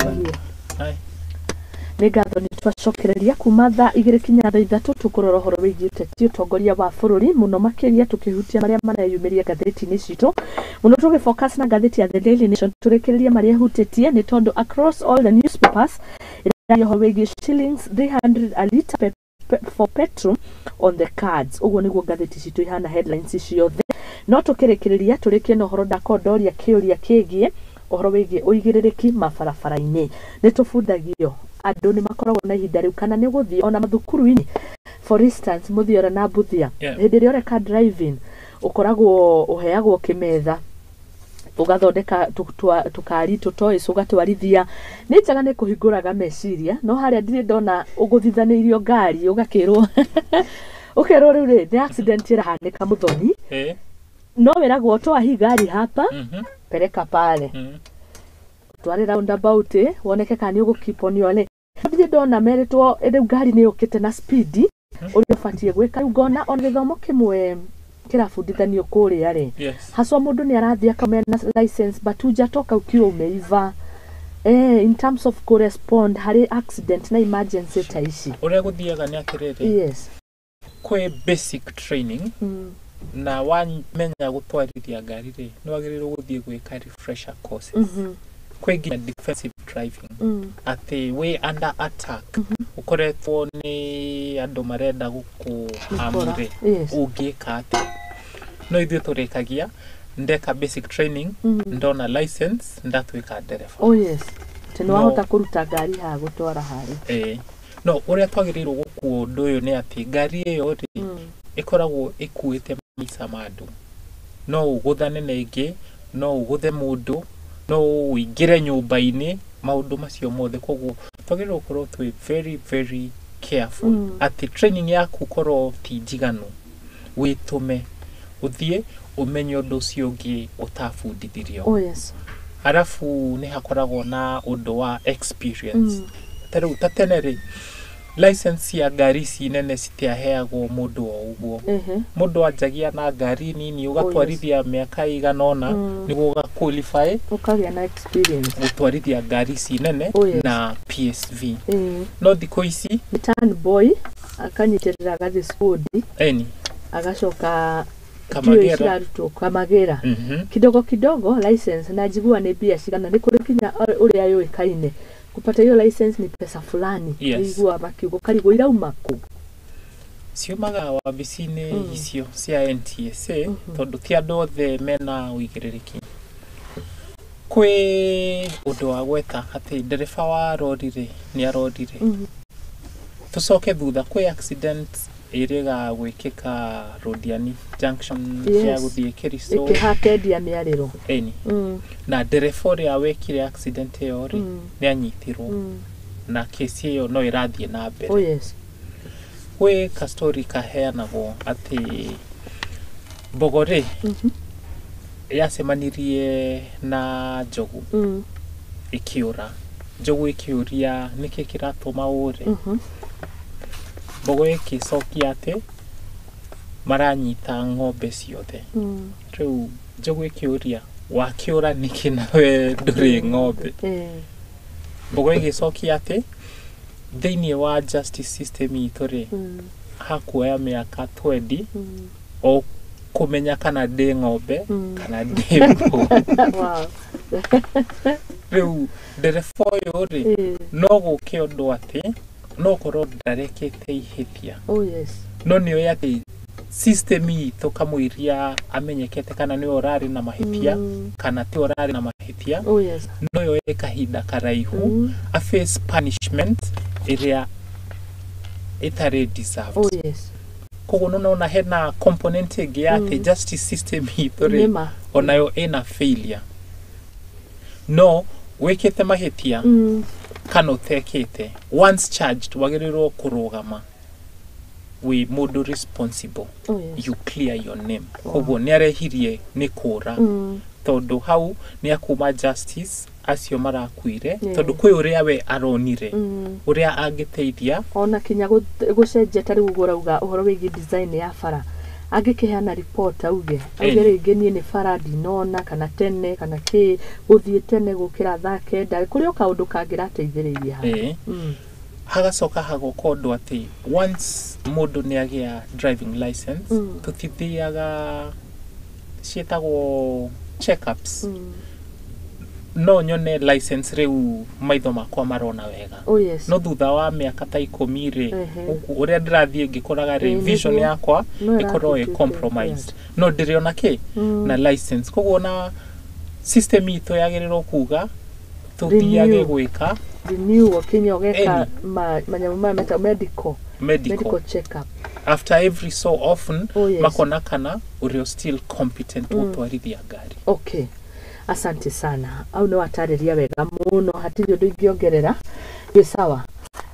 Tũrĩkie. Hai. Nĩ ngatho, nĩ twacokereria kuma thaa 2 kinya thaa 3. Tũkũrora ũhoro wĩgiĩ ũteti, ũtongoria wa bũrũri, mũno makĩria tũkĩhutia marĩa mareyumĩria ngathĩti-inĩ citũ, mũno tũgĩfocus na ngathĩti ya The Daily Nation, tũrĩkĩrĩrie marĩa ĩhutĩtie, nĩ tondũ across all the newspapers ĩraria ũhoro wĩgiĩ shillings 300 a litre for petrol on the cards. Ũguo nĩguo ngathĩti citũ ihana, headlines ciothe. No tũkĩrĩkĩrĩria, tũrĩkie na ũhoro ndakorwo ndoria kĩũria kĩgiĩ ũhoro wĩgiĩ ũigĩrĩrĩki mabarabara-inĩ. Nĩ tũbundagio andũ nĩ makoragwo na ihinda rĩu, kana nĩ gũthiĩ ona mathukuru-inĩ, for instance Mũthiora na Mbuthia, hĩndĩ ĩrĩa ũreka driving ũkoragwo ũheagwo kĩmetha, ũgathondeka tũkari tũtoys, ũgatwarithia. Nĩ njega, nĩ kũhingũraga meciria, no harĩa ndirĩ ndona ũgũthithanĩirio ngari, ũgakĩrwo, ũkerwo rĩu rĩ, nĩ accident ĩrahanĩka mũthoni, no wĩragwo, "Toa hii gari hapa, peleka pale, tware roundabout, woneke kana nĩ ũgũ keep on your lane." Ndirĩ ndona merĩtwo rĩu ngari nĩ yũkĩte na speed, ũrĩa ũbatiĩ gwĩka. Rĩu ngona ona gĩthomo kĩmwe kĩrabundithanio kũrĩa rĩ, haswa mũndũ nĩ arathiĩ akamena license, but hujatoka ukiwa umeiva in terms of correspond harĩ accident na emergency ta ici. Ũrĩa gũthiaga nĩ atĩrĩrĩ, kwĩ basic training, na wamenya gũtwarithia ngari rĩ, nĩ wagĩrĩirwo gũthiĩ gwĩka refresher courses. Kwĩ nginya defensive driving, atĩ wĩ under attack, ũkoretwo nĩ andũ marenda gũkũhamu rĩ, ũngĩka atĩa? No ithuĩ tũrĩkagia, ndeka basic training, ndona license, ndatuĩka ndereba. Oh yes, atĩ nĩ No. wahota kũruta ngari haha gũtwara harĩa. Ĩĩ, no ũrĩa twagĩrĩirwo gũkua ũndũ ũyũ nĩ atĩ ngari ĩyo rĩ, ĩkoragwo ĩkuĩte maica ma andũ. No ũgũthane na ĩngĩ, no ũgũthe mũndũ, no ũingĩre nyũmba-inĩ, maũndũ macio mothe. Koguo twagĩrĩirwo gũkorwo twĩ very very careful, atĩ training yaku korwo ti njiganu, wĩtũme ũthiĩ ũmenye ũndũ ũcio ũngĩ ũtabundithirio. Arabu nĩ hakoragwo na ũndũ wa experience. Ta rĩu ta tene rĩ, license ya ngari ici nene citiaheagwo mũndũ o ũguo. Mũndũ anjagia na ngari nini, ũgatwarithia mĩaka ĩigana ũna, nĩguo ũga qualify ũkagĩa na experience gũtwarithia ngari ici nene na PSV. No thikũ ici Nĩ turn boy akanyitĩrĩra, agathiĩ skudi, eni agacoka Kamagera. ndiũĩ cirarutwo Kamagera, kidogo kidogo license. Na njigua nĩ mbia cigana, nĩ kũrĩ kinya ũrĩa yũĩkaine kupata hiyo license ni pesa fulani. Nĩigua makiugo karigwo irauma kũ. Ciumaga wabici-inĩ icio cia NTSA, tondũ ti andũ othe mena ũigĩrĩrĩki. Kwĩ ũndũ wa gweta atĩ ndereba wa rori rĩ, nĩ arorire. Tũcoke thutha, kwĩ accident ĩrĩga gwĩkĩka Rodiani junction ya gũthiĩ Kericho, ĩkĩhakendia mĩarĩro. Ĩni. Na ndereba ũrĩa wekire accident ĩyo rĩ, nĩ anyitirwo, na kesi ĩyo no ĩrathiĩ na mbere. Gwĩ kastori kaheanagwo atĩ mbogo rĩ, yacemanirie na njogu, ĩkĩũra. Njogu ĩkĩũria, "Nĩkĩ kĩratũma ũre?" Mbogo ĩgĩcokia atĩ maranyita ng'ombe ciothe. Rĩu njogu ĩkĩũria, "Wakĩũra nĩkĩ nawe ndũrĩ ng'ombe?" Mbogo ĩgĩcokia atĩ thĩinĩ wa justice system itũ rĩ, hakuoya mĩaka 20 o kũmenya kana ndĩ ng'ombe kana ndĩ mbogo. Rĩu ndereba ũyũ rĩ, no gũke ũndũ atĩ no korwo ndarekĩte ihĩtia, no nĩ oĩ atĩ system itũ kamũiria amenyekete kana nĩwe ũrarĩ na mahĩtia kana tiwe ũrarĩ na mahĩtia, no yoe kahinda karaihu a face punishment ĩrĩa ĩtarĩ deserved. Koguo nĩũrona hena component ĩngĩ ya atĩ justice system itũ rĩ, Nĩma. onayo ĩna failure. No wĩkĩte mahĩtia kana ũtekĩte, once charged wagĩrĩirwo kũrũgama wĩ mũndũ responsible. You clear your name. Koguo nĩ arehirie nĩ kũra, tondũ hau nĩ akuma justice acio marakuire, tondũ kwĩ ũrĩa we aronire ũrĩa angĩteithia. Ona kinya gũcenjia, ta rĩu ũguo ũrauga ũhoro wĩgiĩ design ya bara, Angĩkĩheana report auge rĩngĩ niĩ nĩ bara ndinona kana tene kana kĩ gũthiĩ tene gũkĩra thaa 9, kũrĩ o kaũndũ kangĩrateithĩrĩirie haha. Hagacoka hagoka ũndũ atĩ once mũndũ nĩ agĩa driving license, tũtithiaga ciĩtagwo checkups. No nyone license rĩu maitho makwa marona wega, Oh yes. no thutha wa mĩaka ta 10 rĩ, ũguo ũrĩa ndĩrathiĩ ngĩkũraga rĩ, vision yakwa No ĩkorwo ĩ ĩratuĩkĩte compromised, no ndĩrĩona kĩ na license. Koguo na system itũ yagĩrĩrwo kuga tũthiage Renew. gwĩka Renew ũkinya ũgeka Ĩni. manyamũ maya metagwo medical medical, medical check up after every so often, Oh, yes. makona kana ũrĩ still competent gũtwarithia ngari. Okay, asante sana. Au nĩ watarĩria wega mũno, hatirĩ ũndũ ingĩongerera, wĩ sawa.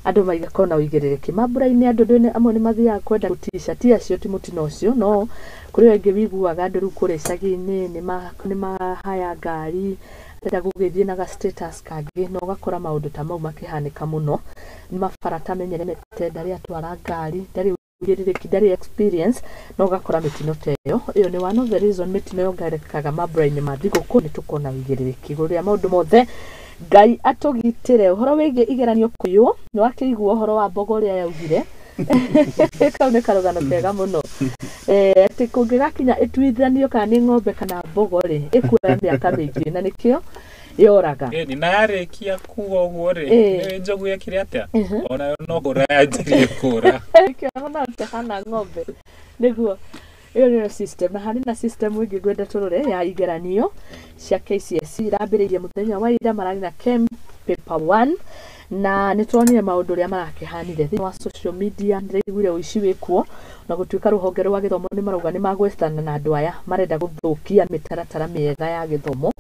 Andũ maigakorwo na ũigĩrĩrĩki mambura-inĩ, andũ ndũĩ amwe nĩ mathiaga kwenda gũtica, ti acio, ti mũtino ũcio, no kũrĩ angĩ wiguaga andũ rĩu kũrĩa icagi-inĩ nĩ mahaya ngari, arenda gũgĩthiĩ na ga status kangĩ, na ũgakora maũndũ ta mau makĩhanĩka mũno. Nĩ mabara tamenyerete, ndarĩ atwara ngari, ndarĩ ũigĩrĩrĩki, ndarĩ experience, na ũgakora mĩtino ta ĩyo. Ĩyo nĩ one of the reason mĩtino yongererekaga mambura-inĩ ma thigũkũ. Nĩ tũkona ũigĩrĩrĩki igũrũ rĩa maũndũ mothe. Ngai atũgitĩre. Ũhoro wĩgiĩ igeranio kũiywo, nĩ wakĩigua ũhoro wa mbogo ũrĩa yaugire. Kau nĩ karũgano kega mũno. Atĩ kũngĩgakinya ĩtuithanio kana nĩ ng'ombe kana mbogo rĩ, ĩkuoya mĩaka mĩingĩ, na nĩkĩo yoraga. Ĩni, na yarĩkia kuga ũguo rĩ, nĩ njogu yekire atĩa? Onayo no kũra yanjirie kũra. Kĩona hana ng'ombe nĩguo ĩyo nĩyo system. Na harĩ na system ĩngĩ ngwenda tũrore ya igeranio cia KCSE irambĩrĩirie mũthenya wa ira, mararĩ na KEM paper 1, na nĩ tuonire maũndũ ũrĩa marakĩhanire thĩinĩ wa social media. Ndĩraiguire ũici wĩkuo, na gũtuĩka rũhonge rwa gĩthomo nĩ marauga nĩ magwethana na andũ aya marenda gũthũkia mĩtaratara mĩega ya gĩthomo,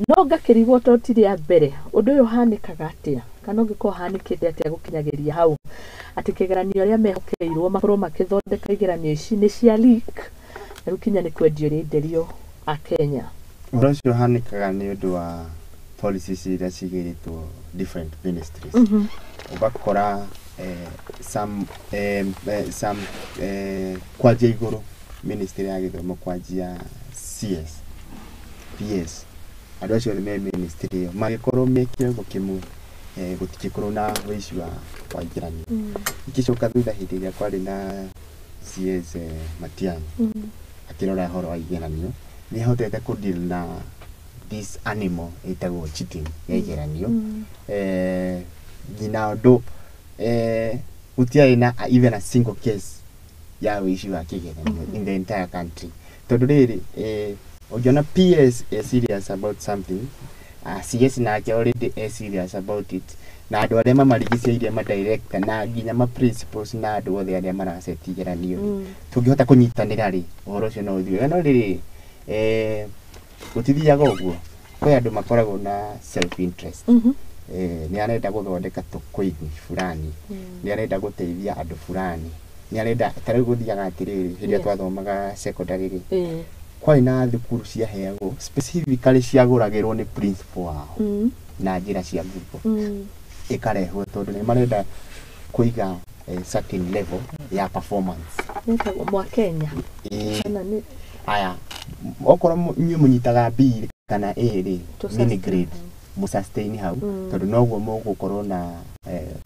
no ngakĩrigwo to ti rĩa mbere ũndũ ũyũ ũhanĩkaga atĩa, kana ũngĩkorwo ũhanĩkĩte atĩa gũkinyagĩria hau atĩ kĩgeranio arĩa mehokeirwo makorwo makĩthondeka igeranio ici nĩ cia leak, na rĩu kinya nĩ kwendio ĩrenderio a Kenya. Ũhoro ũcio ũhanĩkaga nĩ ũndũ wa policies iria cigĩrĩtwo different ministries. Ũgakora some kwanjia igũrũ ministry ya gĩthomo, kwanjia CS, PS, andũ acio othe me ministry ĩyo magĩkorwo me kĩongo kĩmwe, gũtingĩkorwo na ũici wa igeranio. Ikĩcoka thutha hĩndĩ ĩrĩa kwarĩ na CS Matiang'i akĩrora ũhoro wa igeranio, nĩ ahotete kũ deal na this animal ĩtagwo cheating ya igeranio, nginya ũndũ gũtiarĩ na even a single case ya ũici wa kĩgeranio in the entire country, tondũ rĩrĩ ũngĩona PS is serious about something, CS nake already is serious about it, na andũ arĩa mamarigicĩirie, ma director na nginya ma principals na andũ othe arĩa maraceti igeranio rĩ, tũngĩhota kũnyitanĩra rĩ, ũhoro ũcio no ũthiĩ wega. No rĩrĩ, gũtithiaga ũguo. Kwĩ andũ makoragwo na self interest. Nĩ arenda gũthondeka tũkũini fulani, nĩ arenda gũteithia andũ fulani, nĩ arenda ta rĩu gũthiaga atĩrĩrĩ, hĩndĩ ĩrĩa twathomaga secondary rĩ, kwarĩ na thukuru ciaheagwo specifically, ciagũragĩrwo nĩ principal wao na njĩra cia Google, ĩkarehwo tondũ nĩ marenda kũiga certain level ya performance. Metagwo mwa Kenya. Kana nĩ Aya, okorwo inyuĩ mũnyitaga B kana A rĩ, To mini sustain. grade mũsustain hau, tondũ noguo mũgũkorwo na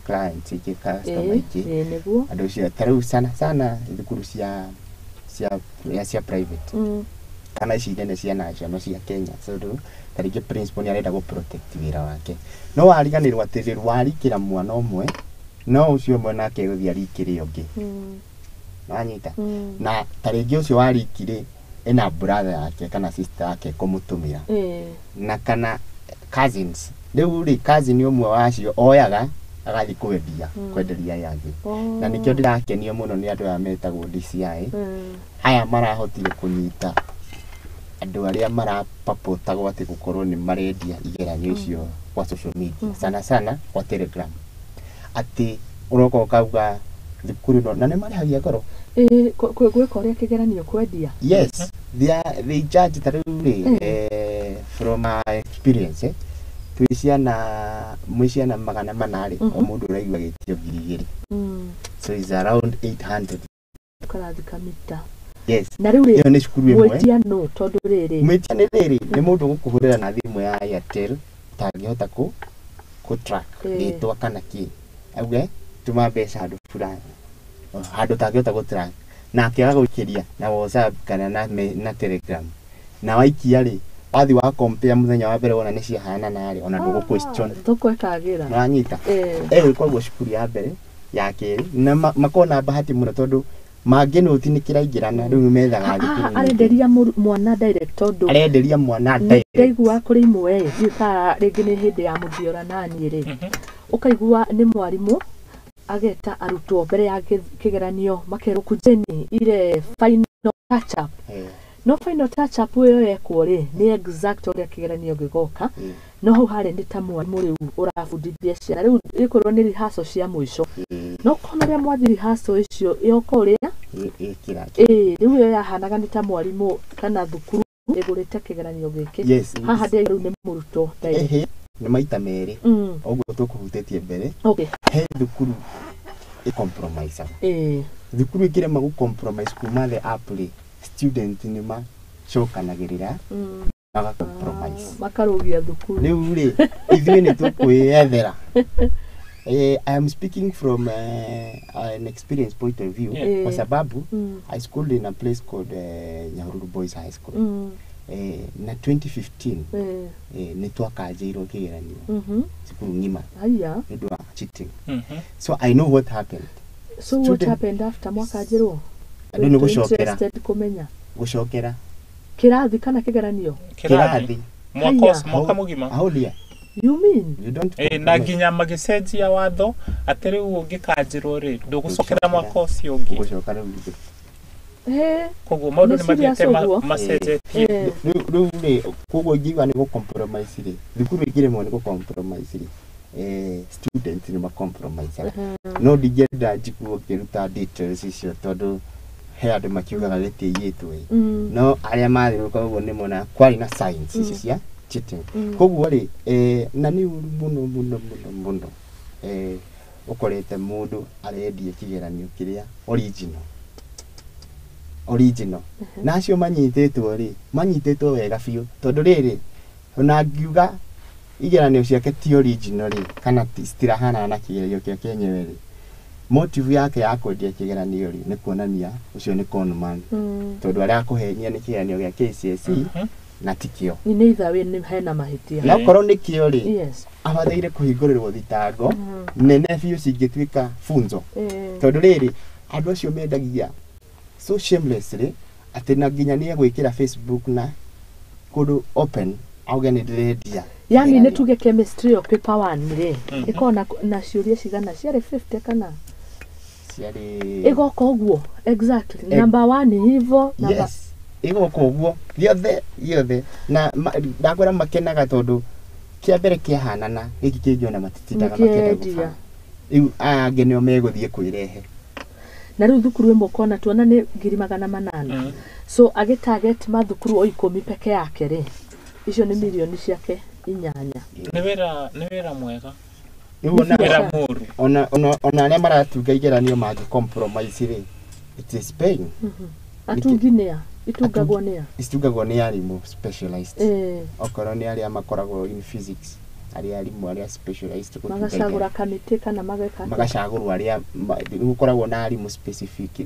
clients ingĩ, customer ingĩ. Nĩguo. Andũ acio ta rĩu sana sana thukuru cia private kana ici nene cia national cia Kenya, tondũ ta rĩngĩ principal nĩ arenda gũ protect wĩra wake, no wariganĩrwo atĩrĩrĩ, warikĩra mwana ũmwe, no ũcio ũmwe nake gũthiĩ arikĩre ũngĩ. Wanyita? Na ta rĩngĩ ũcio warikire ena brother yake kana sister yake kũmũtũmĩra na kana cousins. Rĩu rĩ, cousin ũmwe wacio oyaga agathiĩ kwendia, kwenderia arĩa angĩ. Na nĩkĩo ndĩrakenio mũno nĩ andũ aya metagwo DCI, aya marahotire kũnyita andũ arĩa marapapotagwo atĩ gũkorwo nĩ marendia igeranio icio kwa social media, sana sana kwa Telegram, atĩ ũroka ũkauga thukuru ĩno, na nĩ marĩhagia goro. Gwĩka ũrĩa kĩgeranio kwendia. Yes, they charge. Ta rĩu rĩ, from my experience, twĩ ciana, mwĩ ciana 400 rĩ, o mũndũ ũraigua gĩtio 2,000. So is around 800. Karathi kamita. Yes. Na rĩu rĩ Ĩyo nĩ cukuru ĩmwe. Mwĩtia no tondũ rĩrĩ. Mwĩtia nĩ rĩrĩ nĩ mũndũ gũkũhũrĩra na thimũ ya Airtel ũtangĩhota kũ track rĩtwa kana kĩ. Auge tũma mbeca handũ fulani. Handũ ũtangĩhota gũ track. Nake agagũikĩria na WhatsApp kana na Telegram. Na waikia rĩ wathi wa compare mũthenya wa mbere wona nĩ ciahanana rĩ ona ndũgũ question. Thoko ĩkagĩra. Nĩwanyita. Ĩyo ĩkoragwo cukuru ya mbere ya kerĩ na makona bahati mũno tondũ mangĩnũti nĩ kĩraingĩrana rĩu methaga thukuru. Arenderia mwana direct tondũ arenderia mwana direct. Ndaigua kũrĩ imwe ndiũĩ kana rĩngĩ nĩ hĩndĩ ya mũthiora naniĩ rĩ ũkaigua nĩ mwarimũ ageta arutwo mbere ya kĩgeranio makerwo kujeni ile final touch up. No final touch up ĩyo yekwo rĩ nĩ exact ũrĩa kĩgeranio gĩgoka. No hau harĩ nĩ ta mwarimũ rĩu ũrabundithia ciana rĩu ĩkorwo nĩ rehearsal cia mũico. No kona ũrĩa mwathi rehearsal icio yoka ũrĩa rĩu ĩyo yahanaga nĩ ta mwarimũ kana thukuru ĩgũrĩte kĩgeranio gĩkĩ. Haha ndĩ rĩu nĩ mũrutwo. Nĩ maita merĩ ũguo tũkũhutĩtie mbere. He thukuru ĩcompromisaga. Thukuru ĩngĩrema gũ-compromise kuma the app rĩ student nĩ macokanagĩrĩra maga compromise makarũgia thukuru. Rĩu rĩ ithuĩ nĩ tũkwĩyethera. I am speaking from an experience point of view kwa sababu I schooled in a place called Nyahururu Boys High School. Na 2015 nĩ twakanjĩirwo kĩgeranio cukuru ng'ima nĩ ũndũ wa cheating. So I know what happened. So what happened after mwakanjĩrwo? Andũ nĩ gũcokera. Gũcokera. Kĩrathi kana kĩgeranio? Kĩrathi. Mwaka mũgima. Ahũria. You mean? You don't. Na nginya magĩcenjia watho atĩ rĩu ũngĩkanjĩrwo rĩ ndũgũcokera mwaka ũcio ũngĩ. Ũgũcoka rĩu ũngĩ. Koguo maũndũ nĩ mathiĩte macenjetie. Rĩu rĩ koguo ingiuga nĩ gũ-compromise rĩ thukuru ĩngĩremwo nĩ gũ-compromise rĩ student nĩ ma-compromise. No ndingĩenda njiguo ngĩruta details icio tondũ he andũ makiugaga gĩtiiyĩtwo. No arĩa mathĩrũka ũguo nĩ mona kwarĩ na signs icio cia cheating. Koguo rĩ na nĩ ũru mũno mũno mũno mũno ũkorete mũndũ arendia kĩgeranio kĩrĩa original na acio manyitĩtwo rĩ manyitĩtwo wega biũ tondũ rĩrĩ ona ngiuga igeranio ciake ti original rĩ kana citirahanana na kĩgeranio kĩa kĩenyewe rĩ motive yake ya kwendia kĩgeranio rĩ nĩ kuonania ũcio nĩ con man tondũ arakũhenia nĩ kĩgeranio gĩa KCSE na ti kĩo. Nĩ either way nĩ hena mahĩtia. Na okorwo nĩ kĩo rĩ abathaire kũhingũrĩrwo thitango nene biũ cingĩtuĩka funzo tondũ rĩrĩ andũ acio mendagia so shamelessly atĩ na nginya nĩ egwĩkĩra Facebook na kũndũ open auge nĩ ndĩrendia. Yani nĩ tuge chemistry yo paper 1 rĩ ĩkorwo na ciũria cigana ciarĩ 50 kana ciarĩ ĩgoka ũguo exactly number 1 hivo number yes ĩgoka ũguo gĩothe na ndakwĩra makenaga tondũ kĩa mbere kĩahanana gĩkĩ kĩngĩ ona matitindaga makĩenda gũbanga rĩu aya angĩ nĩo megũthiĩ kwĩrehe. Na rĩu thukuru ĩmwe ũkona tuona nĩ 800,000. So agĩ target mathukuru o 10 peke yake rĩ icio nĩ mirioni ciake 8. Nĩ wĩra mwega. Wĩra mũru. Ona arĩa maratunga igeranio mangĩ compromise rĩ it is paying. Atungi nĩa? Itungagwo nĩa? Itungagwo nĩ arimũ specialized. Okorwo nĩ arĩa makoragwo in physics arĩa arimũ arĩa specialized magacagũra kamĩtĩ kana mageka magacagũrwo arĩa gũkoragwo na arimũ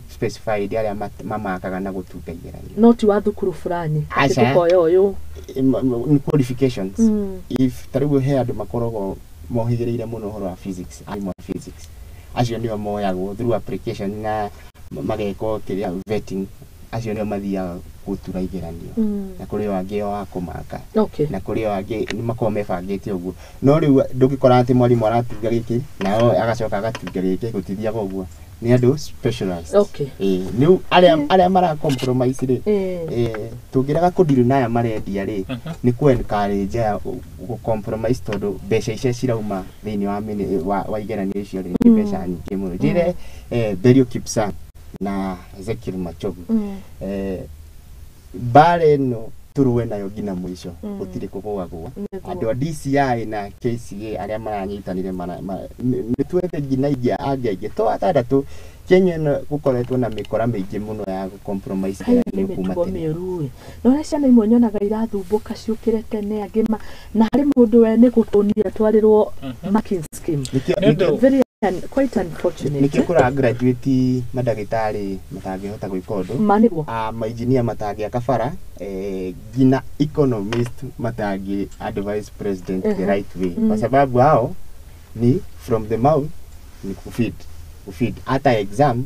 specified arĩa mamakaga na gũtunga igeranio no ti wa thukuru fulani atĩ tũkoya ũyũ nĩ qualifications. If ta rĩu he andũ makoragwo mohĩgĩrĩire mũno ũhoro wa physics arimũ a physics acio nĩo moyagwo through application na magekwo kĩrĩa vetting acio nĩo mathiaga gũtura igeranio na kũrĩ o angĩ o a kũmaka na kũrĩ o angĩ nĩ makoragwo mebangĩte ũguo no rĩu ndũngĩkora atĩ mwarimũ aratunga gĩkĩ nao agacoka agatunga gĩkĩ gũtithiaga ũguo nĩ andũ specialized. Rĩu arĩa mara compromise rĩ tũngĩrega kũdeal na aya marendia rĩ nĩ kũ encourage aya gũ compromise tondũ mbeca icio cirauma thĩinĩ wa igeranio icio rĩ nĩ mbeca nyingĩ mũno. Njĩre Belio Kipsang na Ezekiel Machogu mbara ĩno Tũrũe nayo nginya mũico, gũtirĩ kũgũagũa. Andũ a DCI na KCA arĩa maranyitanire nĩ twethe nginya ingĩ angĩ aingĩ to atandatũ. Kenya ĩno gũkoretwo na mĩkora mĩingĩ mũno ya gũ-compromise Kaĩ nĩ kĩgeranio kuma mĩtugo tene. Mĩũru ĩ, na ũrĩa ciana imwe nyonaga irathumbũka ciũkĩre tene, angĩ ma na harĩ mũndũ we nĩ gũtũnia twarĩrwo marking scheme. Nĩ ũndũ- Very quite unfortunate. Nĩkĩo kũra graduate mandagĩtarĩ matangĩhota gwĩka ũndũ, Ma nĩguo. A mainjinia matangĩaka bara, nginya economist matangĩ advise president the right way, kwa sababu hao ni from the mouth ni kufeed kufeed, hata exam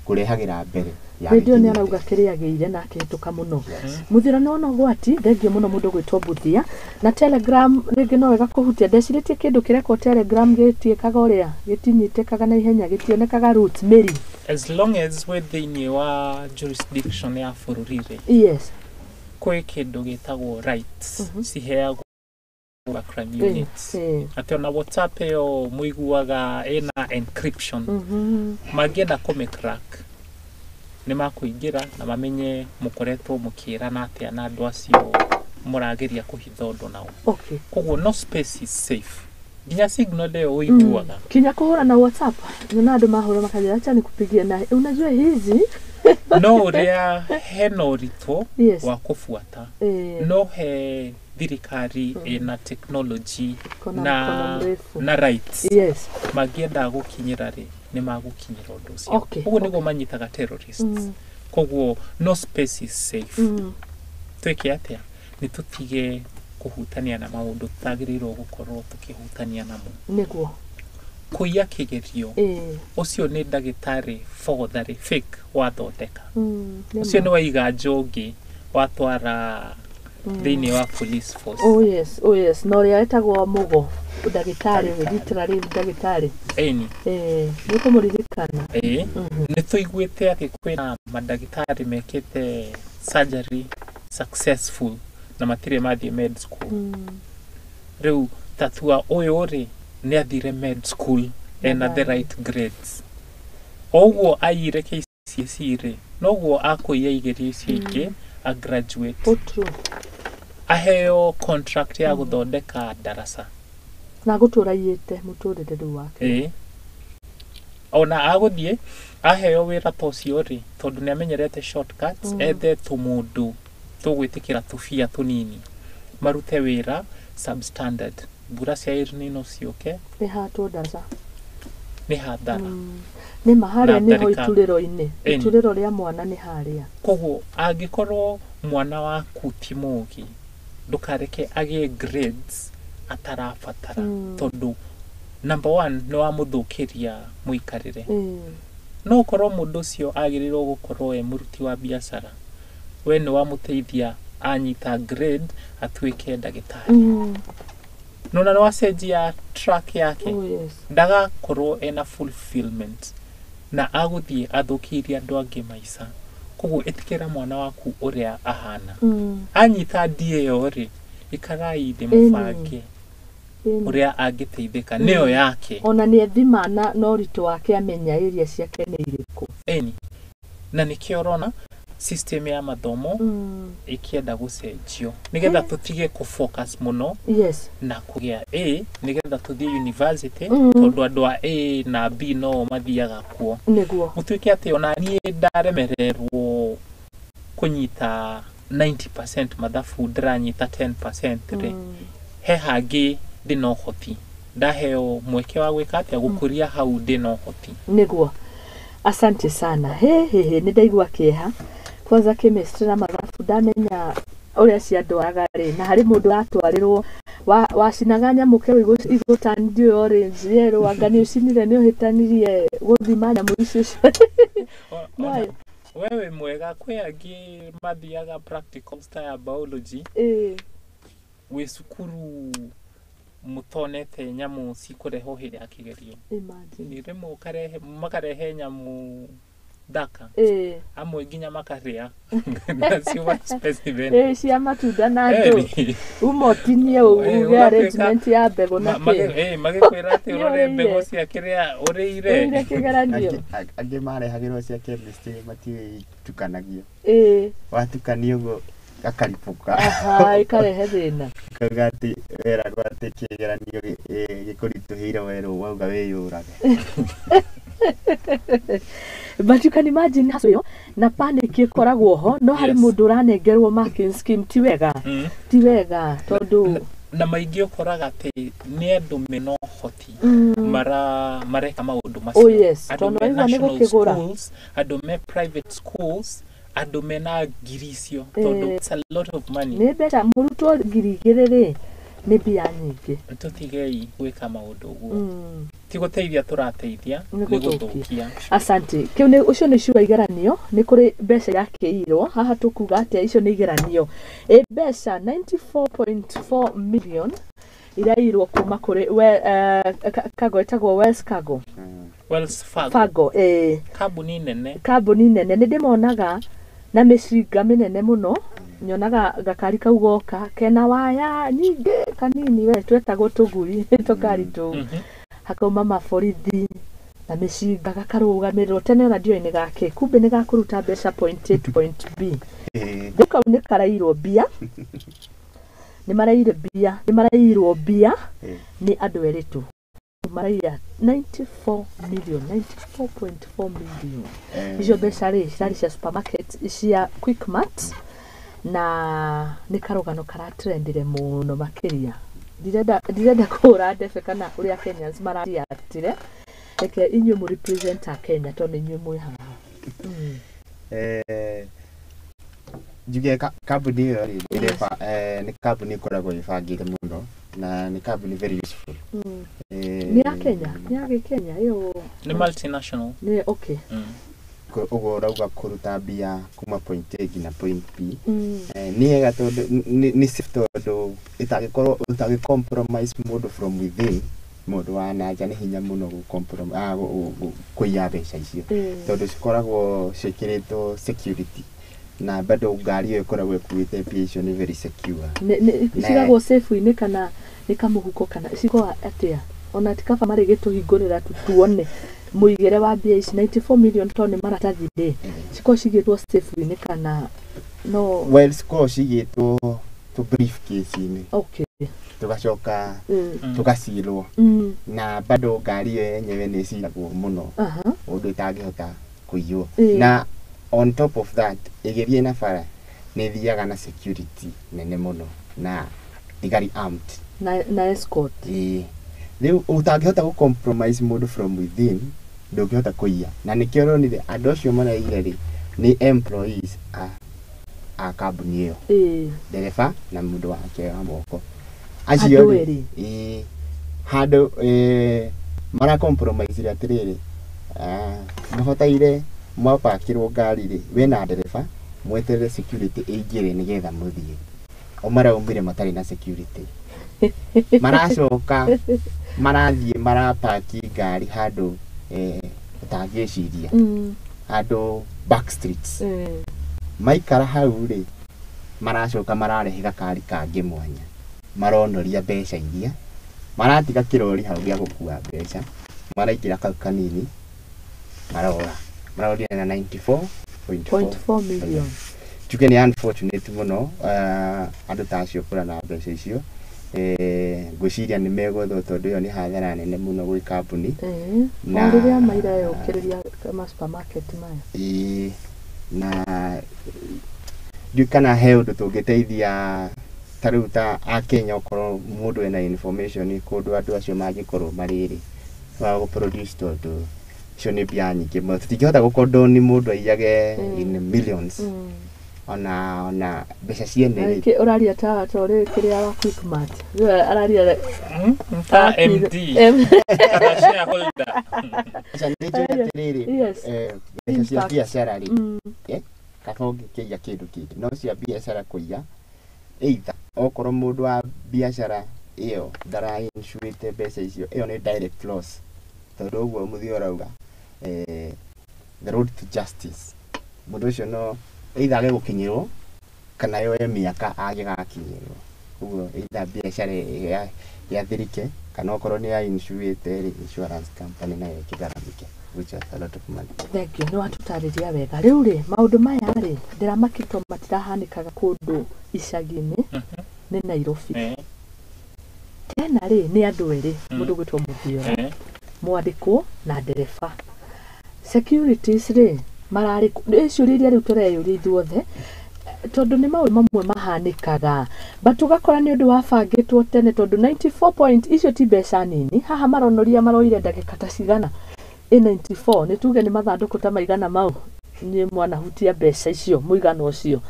kũrehagĩra mbere ya Hĩndĩ ĩyo nĩ gĩkinyĩte. arauga kĩrĩa agĩire na akĩhĩtũka mũno. Mũthira nĩ wona ũgwati, thengio mũno mũndũ gwĩtwo Buthia na Telegram rĩngĩ no wega kũhutia. Ndecirĩtie kĩndũ kĩrekwo Telegram gĩtiĩkaga ũrĩa gĩtinyitĩkaga na ihenya, gĩtionekaga roots mĩri. As long as wĩ thĩinĩ wa jurisdiction ya bũrũri rĩ, kwĩ kĩndũ gĩtagwo rights ciheagwo crime units, atĩ ona WhatsApp ĩyo mũiguaga ĩna encryption, mangĩenda kũmĩ-crack nĩ makũingĩra na mamenye mũkoretwo mũkĩrana atĩa na andũ acio mũrageria kũhitha ũndũ nao. Koguo no space is safe, nginya signal ĩyo ũiguaga. Kinya kũhũra na WhatsApp, nyona andũ mahũra makanjĩra acha nikupigie, na unajua hizi No ũrĩa hena ũritũ wa kũbuata, no he thirikari ĩna technology Kona na, mkono mrefu. Na rights, mangĩenda gũkinyĩra rĩ, nĩ magũkinyĩra ũndũ ũcio. Ũguo nĩguo manyitaga terrorists. Koguo no space is safe. Twĩke atĩa? Nĩ tũtige kũhutania na maũndũ tũtagĩrĩirwo gũkorwo tũkĩhutania namo. Kũiya kĩgerio, ũcio nĩ ndagĩtarĩ botharĩ fake wathondeka. Ũcio nĩ waiga njũngĩ watwara thĩinĩ wa police force. Oh yes, oh yes, na ũrĩa wetagwo Mũgo, ndagĩtarĩ we, literally ndagĩtarĩ. Ĩni. Nĩ kũmũririkana. Ĩĩ, nĩ tũiguĩte atĩ kwĩna mandagĩtarĩ mekĩte surgery successful na matirĩ mathiĩ med school. Rĩu tatua ũyũ rĩ, nĩ athire med school ena the right grades. O ũguo aiyire KCSE rĩ, noguo akũiya igerio icio ingĩ a graduate, Oh, true. aheo contract ya gũthondeka ndaraca. Na gũtũra iyĩte mũtũrĩre rĩu wake. Ĩĩ, ona agũthiĩ aheo wĩra ta ũcio rĩ, tondũ nĩ amenyerete shortcuts, ethe tũmũndũ tũgwĩtĩkĩra tũbia tũnini marute wĩra substandard, mbura cia El Nino ciũke. Nĩ hatwo ndaraca. Nĩ hathara. Nĩ ma harĩa Na nĩho tharĩka. iturĩro-inĩ. Ĩni. Iturĩro rĩa mwana nĩ harĩa. Koguo angĩkorwo mwana waku ti mũgĩ, ndũkareke agĩe grades atarabatara, tondũ number one nĩ wamũthũkĩria mũikarĩre. No ũkorwo mũndũ ũcio agĩrĩirwo gũkorwo e mũruti wa biacara, we nĩ wamũteithia anyita grade atuĩke ndagĩtarĩ. Nona nĩ wacenjia track yake. Oh yes. Ndagakorwo ena fulfillment na agũthiĩ athũkĩirie andũ angĩ maica. Koguo ĩtĩkĩra mwana waku ũrĩa ahana. Anyita D ĩyo rĩ, ikarai thĩ mũbange ũrĩa angĩteithĩka nĩyo yake. Ona nĩ ethima na ũritũ wake, amenya area ciake nĩ irĩkũ. Ĩni, na nĩkĩo ũrona system ya mathomo ĩkĩenda gũcenjio nĩgetha tũtige kũ-focus mũno na kũgĩa A nĩgetha tũthiĩ university, tondũ andũ a A na B no mathiaga kuo. Gũtuĩke atĩ ona niĩ ndaremererwo kũnyita 90% mathabu, ndĩranyita 10% rĩ, he hangĩ ndĩna ũhoti, ndaheo mweke wa gwĩka atĩa, gũkũria hau ndĩna ũhoti. Nĩguo, asante sana. He he he, nĩ ndaigua kĩeha kwanza chemistry na mathabu, ndamenya ũrĩa ciandwaraga rĩ, na harĩ mũndũ ũratwarĩrwo wacinaga nyamũ kerwo igũtani ndiũĩ orange, yellow, anga nĩ ũcinire, nĩ ũhĩtanirie gũthima nyamũ icio ciothe. No. Ona we wĩ mwega, kwĩ angĩ mathiaga practicals ta ya biology wĩ cukuru mũtonete nyamũ cikũrehwo hĩndĩ ya kĩgerio. Imagine. Nĩ rĩmwe ũkarehe, makarehe nyamũ thaka, amwe nginya makarĩa nacio specimen. Cia matunda na andũ Ĩni. uma ũtinie uge arrangement ya mbegũ na kĩ. Magĩkwĩra atĩ ũrore Nĩ mbegũ ũrĩire. cia kĩrĩa ũrĩire ũrĩire. kĩgeranio. Angĩ marehagĩrwo cia chemistry matiũĩ itukanagio, watukania ũguo. Gakaribũka. Aha, ĩkarehe thĩna. Kauga atĩ weragwo atĩ kĩgeranio gĩkũritũhĩire werwo wauga wĩyũrage. But you can imagine hustle ĩyo na panic ĩkoragwo ho no harĩ Yes. mũndũ ũranengerwo marking scheme ti wega. Ti wega tondũ Na maingĩ ũkoraga atĩ nĩ andũ mena ũhoti mareka maũndũ macio. Oh, yes, Andũ tondũ me waigua nĩ national gũkĩgũra. schools, andũ me private schools, andũ mena ngiri icio tondũ it's a lot of money. Nĩ mbeca mũrutwo 2000 rĩ nĩ mbia nyingĩ. Tũtigei gwĩka maũndũ ũguo. Ti gũteithia tũrateithia, Nĩ nĩ gũthũkia. gũthũkia. Asante. Kĩu nĩ ũcio nĩ ciũa igeranio, nĩ kũrĩ mbeca irakĩirwo haha tũkuga atĩa icio nĩ igeranio. Ĩ mbeca 94.4 million irairwo kuma kũrĩ we, Cargo ĩtagwo Wells Cargo. Wells Fargo. Fargo Kambuni nene. Kambuni nene nĩ ndĩmonaga na mĩcinga mĩnene mũno nyonaga gakari kau goka kena waya nyingĩ kanini we twetagwo tũgui tũkari tũu hakauma maborithi na mĩcinga gakarũgamĩrĩrwo tene ona ndiũĩ nĩ gakĩ kumbe nĩ gakũruta mbeca point A to point B. Rĩu kau nĩ karairwo mbia nĩ maraire mbia nĩ marairwo mbia nĩ andũ erĩ tu maraiya 94 million 94.4 million icio mbeca rĩ cirarĩ cia supermarket cia Quickmart na nĩ karũgano karatrendire mũno makĩria ndirenda kũhũra ndebe kana ũrĩa Kenyans marariatire reke inyuĩ mũ represent a Kenya tondũ nĩ inyuĩ mwĩ haha. Njuge kambuni ĩyo rĩ nĩ kambuni ĩkoragwo ĩbangĩte mũno na nĩ kambuni very useful. Nĩ ya Kenya nĩ ya gĩkenya ĩyo Nĩ multinational. Nĩ okay. Ũguo ũrauga kũruta mbia kuma point A nginya point B. Nĩ hega tondũ nĩ safe tondũ ĩtangĩkorwo ũtangĩ compromise mũndũ from within mũndũ wa nanja nĩ hinya mũno kũiya mbeca icio tondũ cikoragwo ciĩkĩrĩtwo security na bado ngari ĩyo ĩkoragwo ĩkuĩte mbia icio nĩ very secure. Cigagwo safe-inĩ kana nĩ kamũhuko kana cikoragwo atĩa ona ti kaba marĩ gĩtũhingũrĩra tu tuone mũigĩre wa mbia ici 94 million tondũ nĩ maratathi rĩ cikoragwo cigĩtwo safe-inĩ kana no Well cikoragwo cigĩtwo tũ briefcase-inĩ okay tũgacoka tũgacirwo na bado ngari ĩyo yenyewe nĩ ĩciragwo mũno ũndũ ĩtangĩhota kũiywo na on top of that ĩgĩthiĩ na bara nĩ ĩthiaga na security nene mũno na thigari armed na escort. Rĩu ũtangĩhota gũ compromise mũndũ from within ndũngĩhota kũiya na nĩkĩo ũronire andũ acio maraiyire rĩ nĩ employees a kambuni ĩyo ndereba na mũndũ wake wa moko acio rĩ handũ mara compromise atĩrĩrĩ mabataire mwapakĩrwo ngari rĩ wĩna ndereba mweterere security ĩingĩre nĩgetha mũthiĩ o maraumire matarĩ na security maracoka marathiĩ marapaki ngari handũ ũtangĩciria handũ back streets maikara hau rĩ maracoka mararehe gakari kangĩ mwanya maronoria mbeca iria maratiga kĩrori hau gĩa gũkua mbeca maraingĩra kau kanini marora marorire na 94.4 million. Njuge nĩ unfortunate mũno andũ ta acio kũra na mbeca icio ngwĩciria nĩ megwethwo tondũ ĩyo nĩ hathara nene mũno gwĩ kambuni na rĩrĩa maira yũkĩrĩria ma supermarket maya na ndiũĩ kana he ũndũ tũngĩteithia ta rĩu ta akenya okorwo mũndũ ena information kũndũ andũ acio mangĩkorwo marĩ rĩ wa gũ produce tondũ icio nĩ mbia nyingĩ mũno tũtingĩhota gũkondoni mũndũ aiyage in millions ona mbeca ciene rĩ ũraria ta ũrĩ kĩrĩa wa Quickmart araria ta MD kana shareholder aca nĩ njũĩ atĩrĩrĩ mbeca cia biacara rĩ kaba ũngĩkĩiya kĩndũ kĩngĩ no cia biacara kũiya either okorwo mũndũ wa biacara ĩyo ndara insurĩte mbeca icio ĩyo nĩ direct loss tondũ ũguo mũthia ũrauga the road to justice mũndũ ũcio no either age gũkinyĩrwo kana yoe mĩaka agĩgakinyĩrwo ũguo either biacara yathirike kana okorwo nĩ ya insurĩte rĩ insurance company nayo ĩkĩgaramike which is a lot of money. Thank you nĩ watũtarĩria wega rĩu rĩ maũndũ maya rĩ ndĩramakĩtwo matirahanĩkaga kũndũ icagi-inĩ nĩ Nairobi. Tena rĩ nĩ andũ erĩ mũndũ gwĩtwo Muthiora mwandĩkwo na ndereba. Securities rĩ mararĩ nĩ ciũria iria rĩu tũreyũria ithuothe tondũ nĩ maũndũ mamwe mahanĩkaga but ũgakora nĩ ũndũ wabangĩtwo tene tondũ 94 point icio ti mbeca nini. Haha maronoria maroire ndagĩka ta cigana ĩ 94 nĩ tuge nĩ mathandũkũ ta maigana mau niĩ mwanahutia mbeca icio mũigana ũcio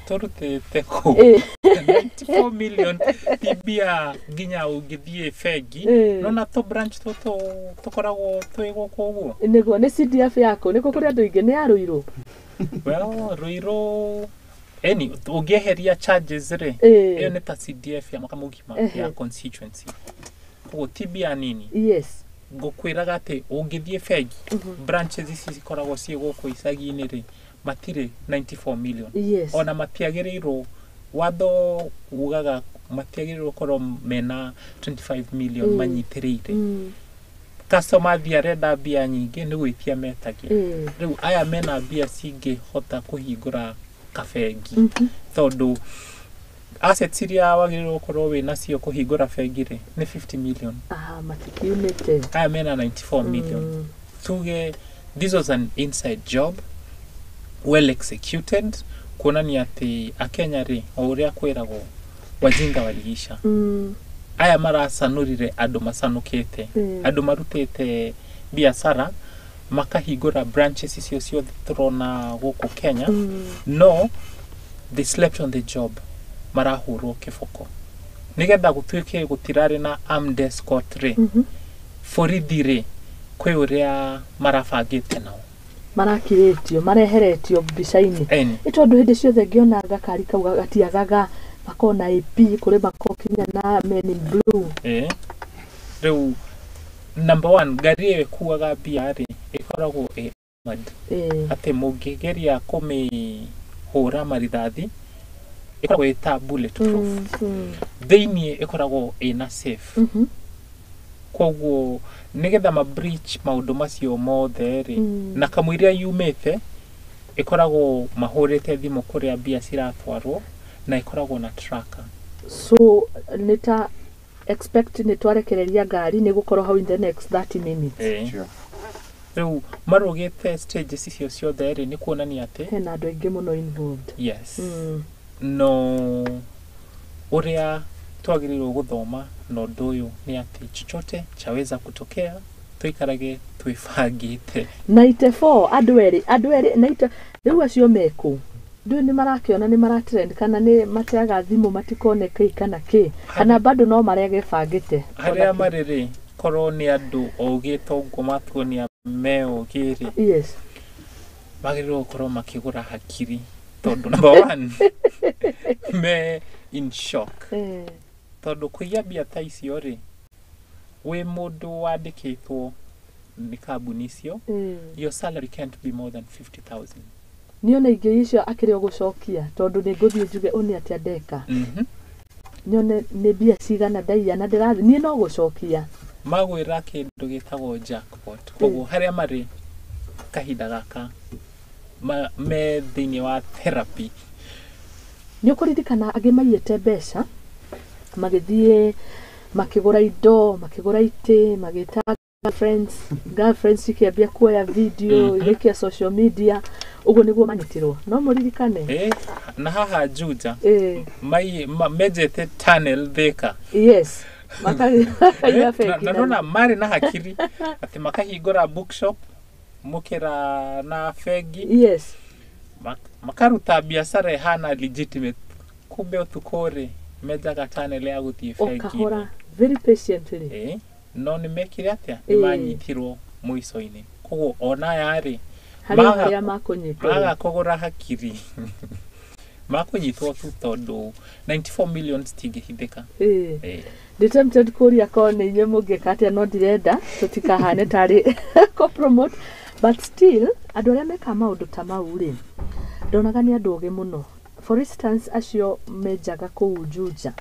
tũrutĩte kũ 94 million ti mbia nginya ũngĩthiĩ bengi nona tũ branch tũtũ tũkoragwo twĩ gũkũ ũguo nĩguo nĩ CDF yaku nĩkuo kũrĩ andũ aingĩ nĩ ya Ruiru. Well, Ruiru any ũngĩeheria charges rĩ ĩyo nĩ ta CDF ya mwaka mũgima ya constituency koguo ti mbia nini. Yes, ngũkwĩraga atĩ ũngĩthiĩ bengi branches ici cikoragwo ciĩ gũkũ icagi-inĩ rĩ matirĩ 94 million. Yes. Ona matiagĩrĩirwo watho ugaga matiagĩrĩirwo gũkorwo mena 25 million manyitĩrĩire. Customer athiĩ arenda mbia nyingĩ nĩ gwĩtia metagia. Rĩu aya mena mbia cingĩhota kũhingũra kabengi tondũ assets iria wagĩrĩirwo gũkorwo wĩ nacio kũhingũra bengi rĩ nĩ 50 million. Aha, matikiumĩte. Aya mena 94 million. Tuge this was an inside job well executed kuonania atĩ akenya rĩ o ũrĩa kwĩragwo wajinga waliisha. Aya maracanũrire andũ macanũkĩte andũ marutĩte biacara makahingũra branches icio ciothe tũrona gũkũ Kenya. No they slept on the job, marahũrwo kĩboko nĩgetha gũtuĩke gũtirarĩ na armed escort rĩ borithi rĩ kwĩ ũrĩa marabangĩte nao marakirĩtio mareheretio mbica-inĩ nĩ tondũ hĩndĩ ciothe ngĩona gakari kau gatiagaga makona AP kũrĩ makokinya na men in blue. Rĩu number one ngari ĩyo ĩkuaga mbia rĩ ĩkoragwo ĩ armored atĩ mũngĩgeria kũmĩhũra marithathi ĩkoragwo ĩ ta bulletproof. Thĩiniĩ ĩkoragwo ĩna safe. Koguo nĩgetha ma breach maũndũ macio mothe rĩ na kamũiria yumĩte ĩkoragwo mahũrĩte thimũ kũrĩa mbia ciratwarwo na ĩkoragwo na tracker. So nĩ ta expect nĩ twarekereria ngari nĩ gũkorwo hau in the next 30 minutes. Sure. Rĩu marũgĩte stages icio ciothe rĩ nĩ kuonania atĩ hena andũ aingĩ mũno involved. Yes. No ũrĩa twagĩrĩirwo gũthoma na ũndũ ũyũ nĩ atĩ chochote chaweza kutokea, tũikarage twĩbangĩte. 94 andũ erĩ naita rĩu acio mekũ ndũ nĩ marakĩona nĩ maratrend kana nĩ mateaga thimũ matikone kĩ kana kĩ kana bado no marege bangĩte harĩa marĩ rĩ korwo nĩ andũ ogĩ toguo matuonia me ogĩ rĩ. Yes, magĩrĩirwo gũkorwo makĩgũra hakiri tondũ number one me in shock tondũ kũiya mbia ta icio rĩ wĩ mũndũ wandĩkĩtwo nĩ kambuni icio your salary can't be more than 50,000. Niona ingĩ icio akĩrĩ o gũcokia tondũ nĩ ngũthiĩ njuge ũnĩ atĩa ndeka nyone nĩ mbia cigana ndaiya na ndĩrathiĩ niĩ no gũcokia magwĩra kĩndũ gĩtagwo jackpot. Koguo harĩa marĩ kahinda gaka me thĩinĩ wa therapy. Nĩ ũkũririkana angĩ maiyĩte mbeca magĩthiĩ makĩgũra indo makĩgũra itĩ magĩta girlfriends cikĩambia kuoya video igĩikia social media ũguo nĩguo manyitirwo no mũririkane. Na haha Juja menjete tunnel Thika. Yes, makaiya bengi na nona marĩ na hakiri atĩ makahingũra bookshop mũkĩra na bengi. Yes, makaruta biacara ĩhana legitimate kumbe ũtukũ rĩ menjaga tunnel ya gũthiĩ bengi okahora very patiently. No nĩ mekire atĩa nĩ manyitirwo mũico-inĩ koguo ona aya rĩ harĩa makũnyitwo maga kũgũra hakiri makũnyitwo tu tondũ 94 million citingĩhithĩka. Ndĩ tempted kũria korwo nĩ inyuĩ mũngĩka atĩa no ndirenda tũtikahane tarĩ kũ-promote but still andũ arĩa mekaga maũndũ ta mau rĩ ndonaga nĩ andũ ogĩ mũno. For instance acio menjaga kũu Juja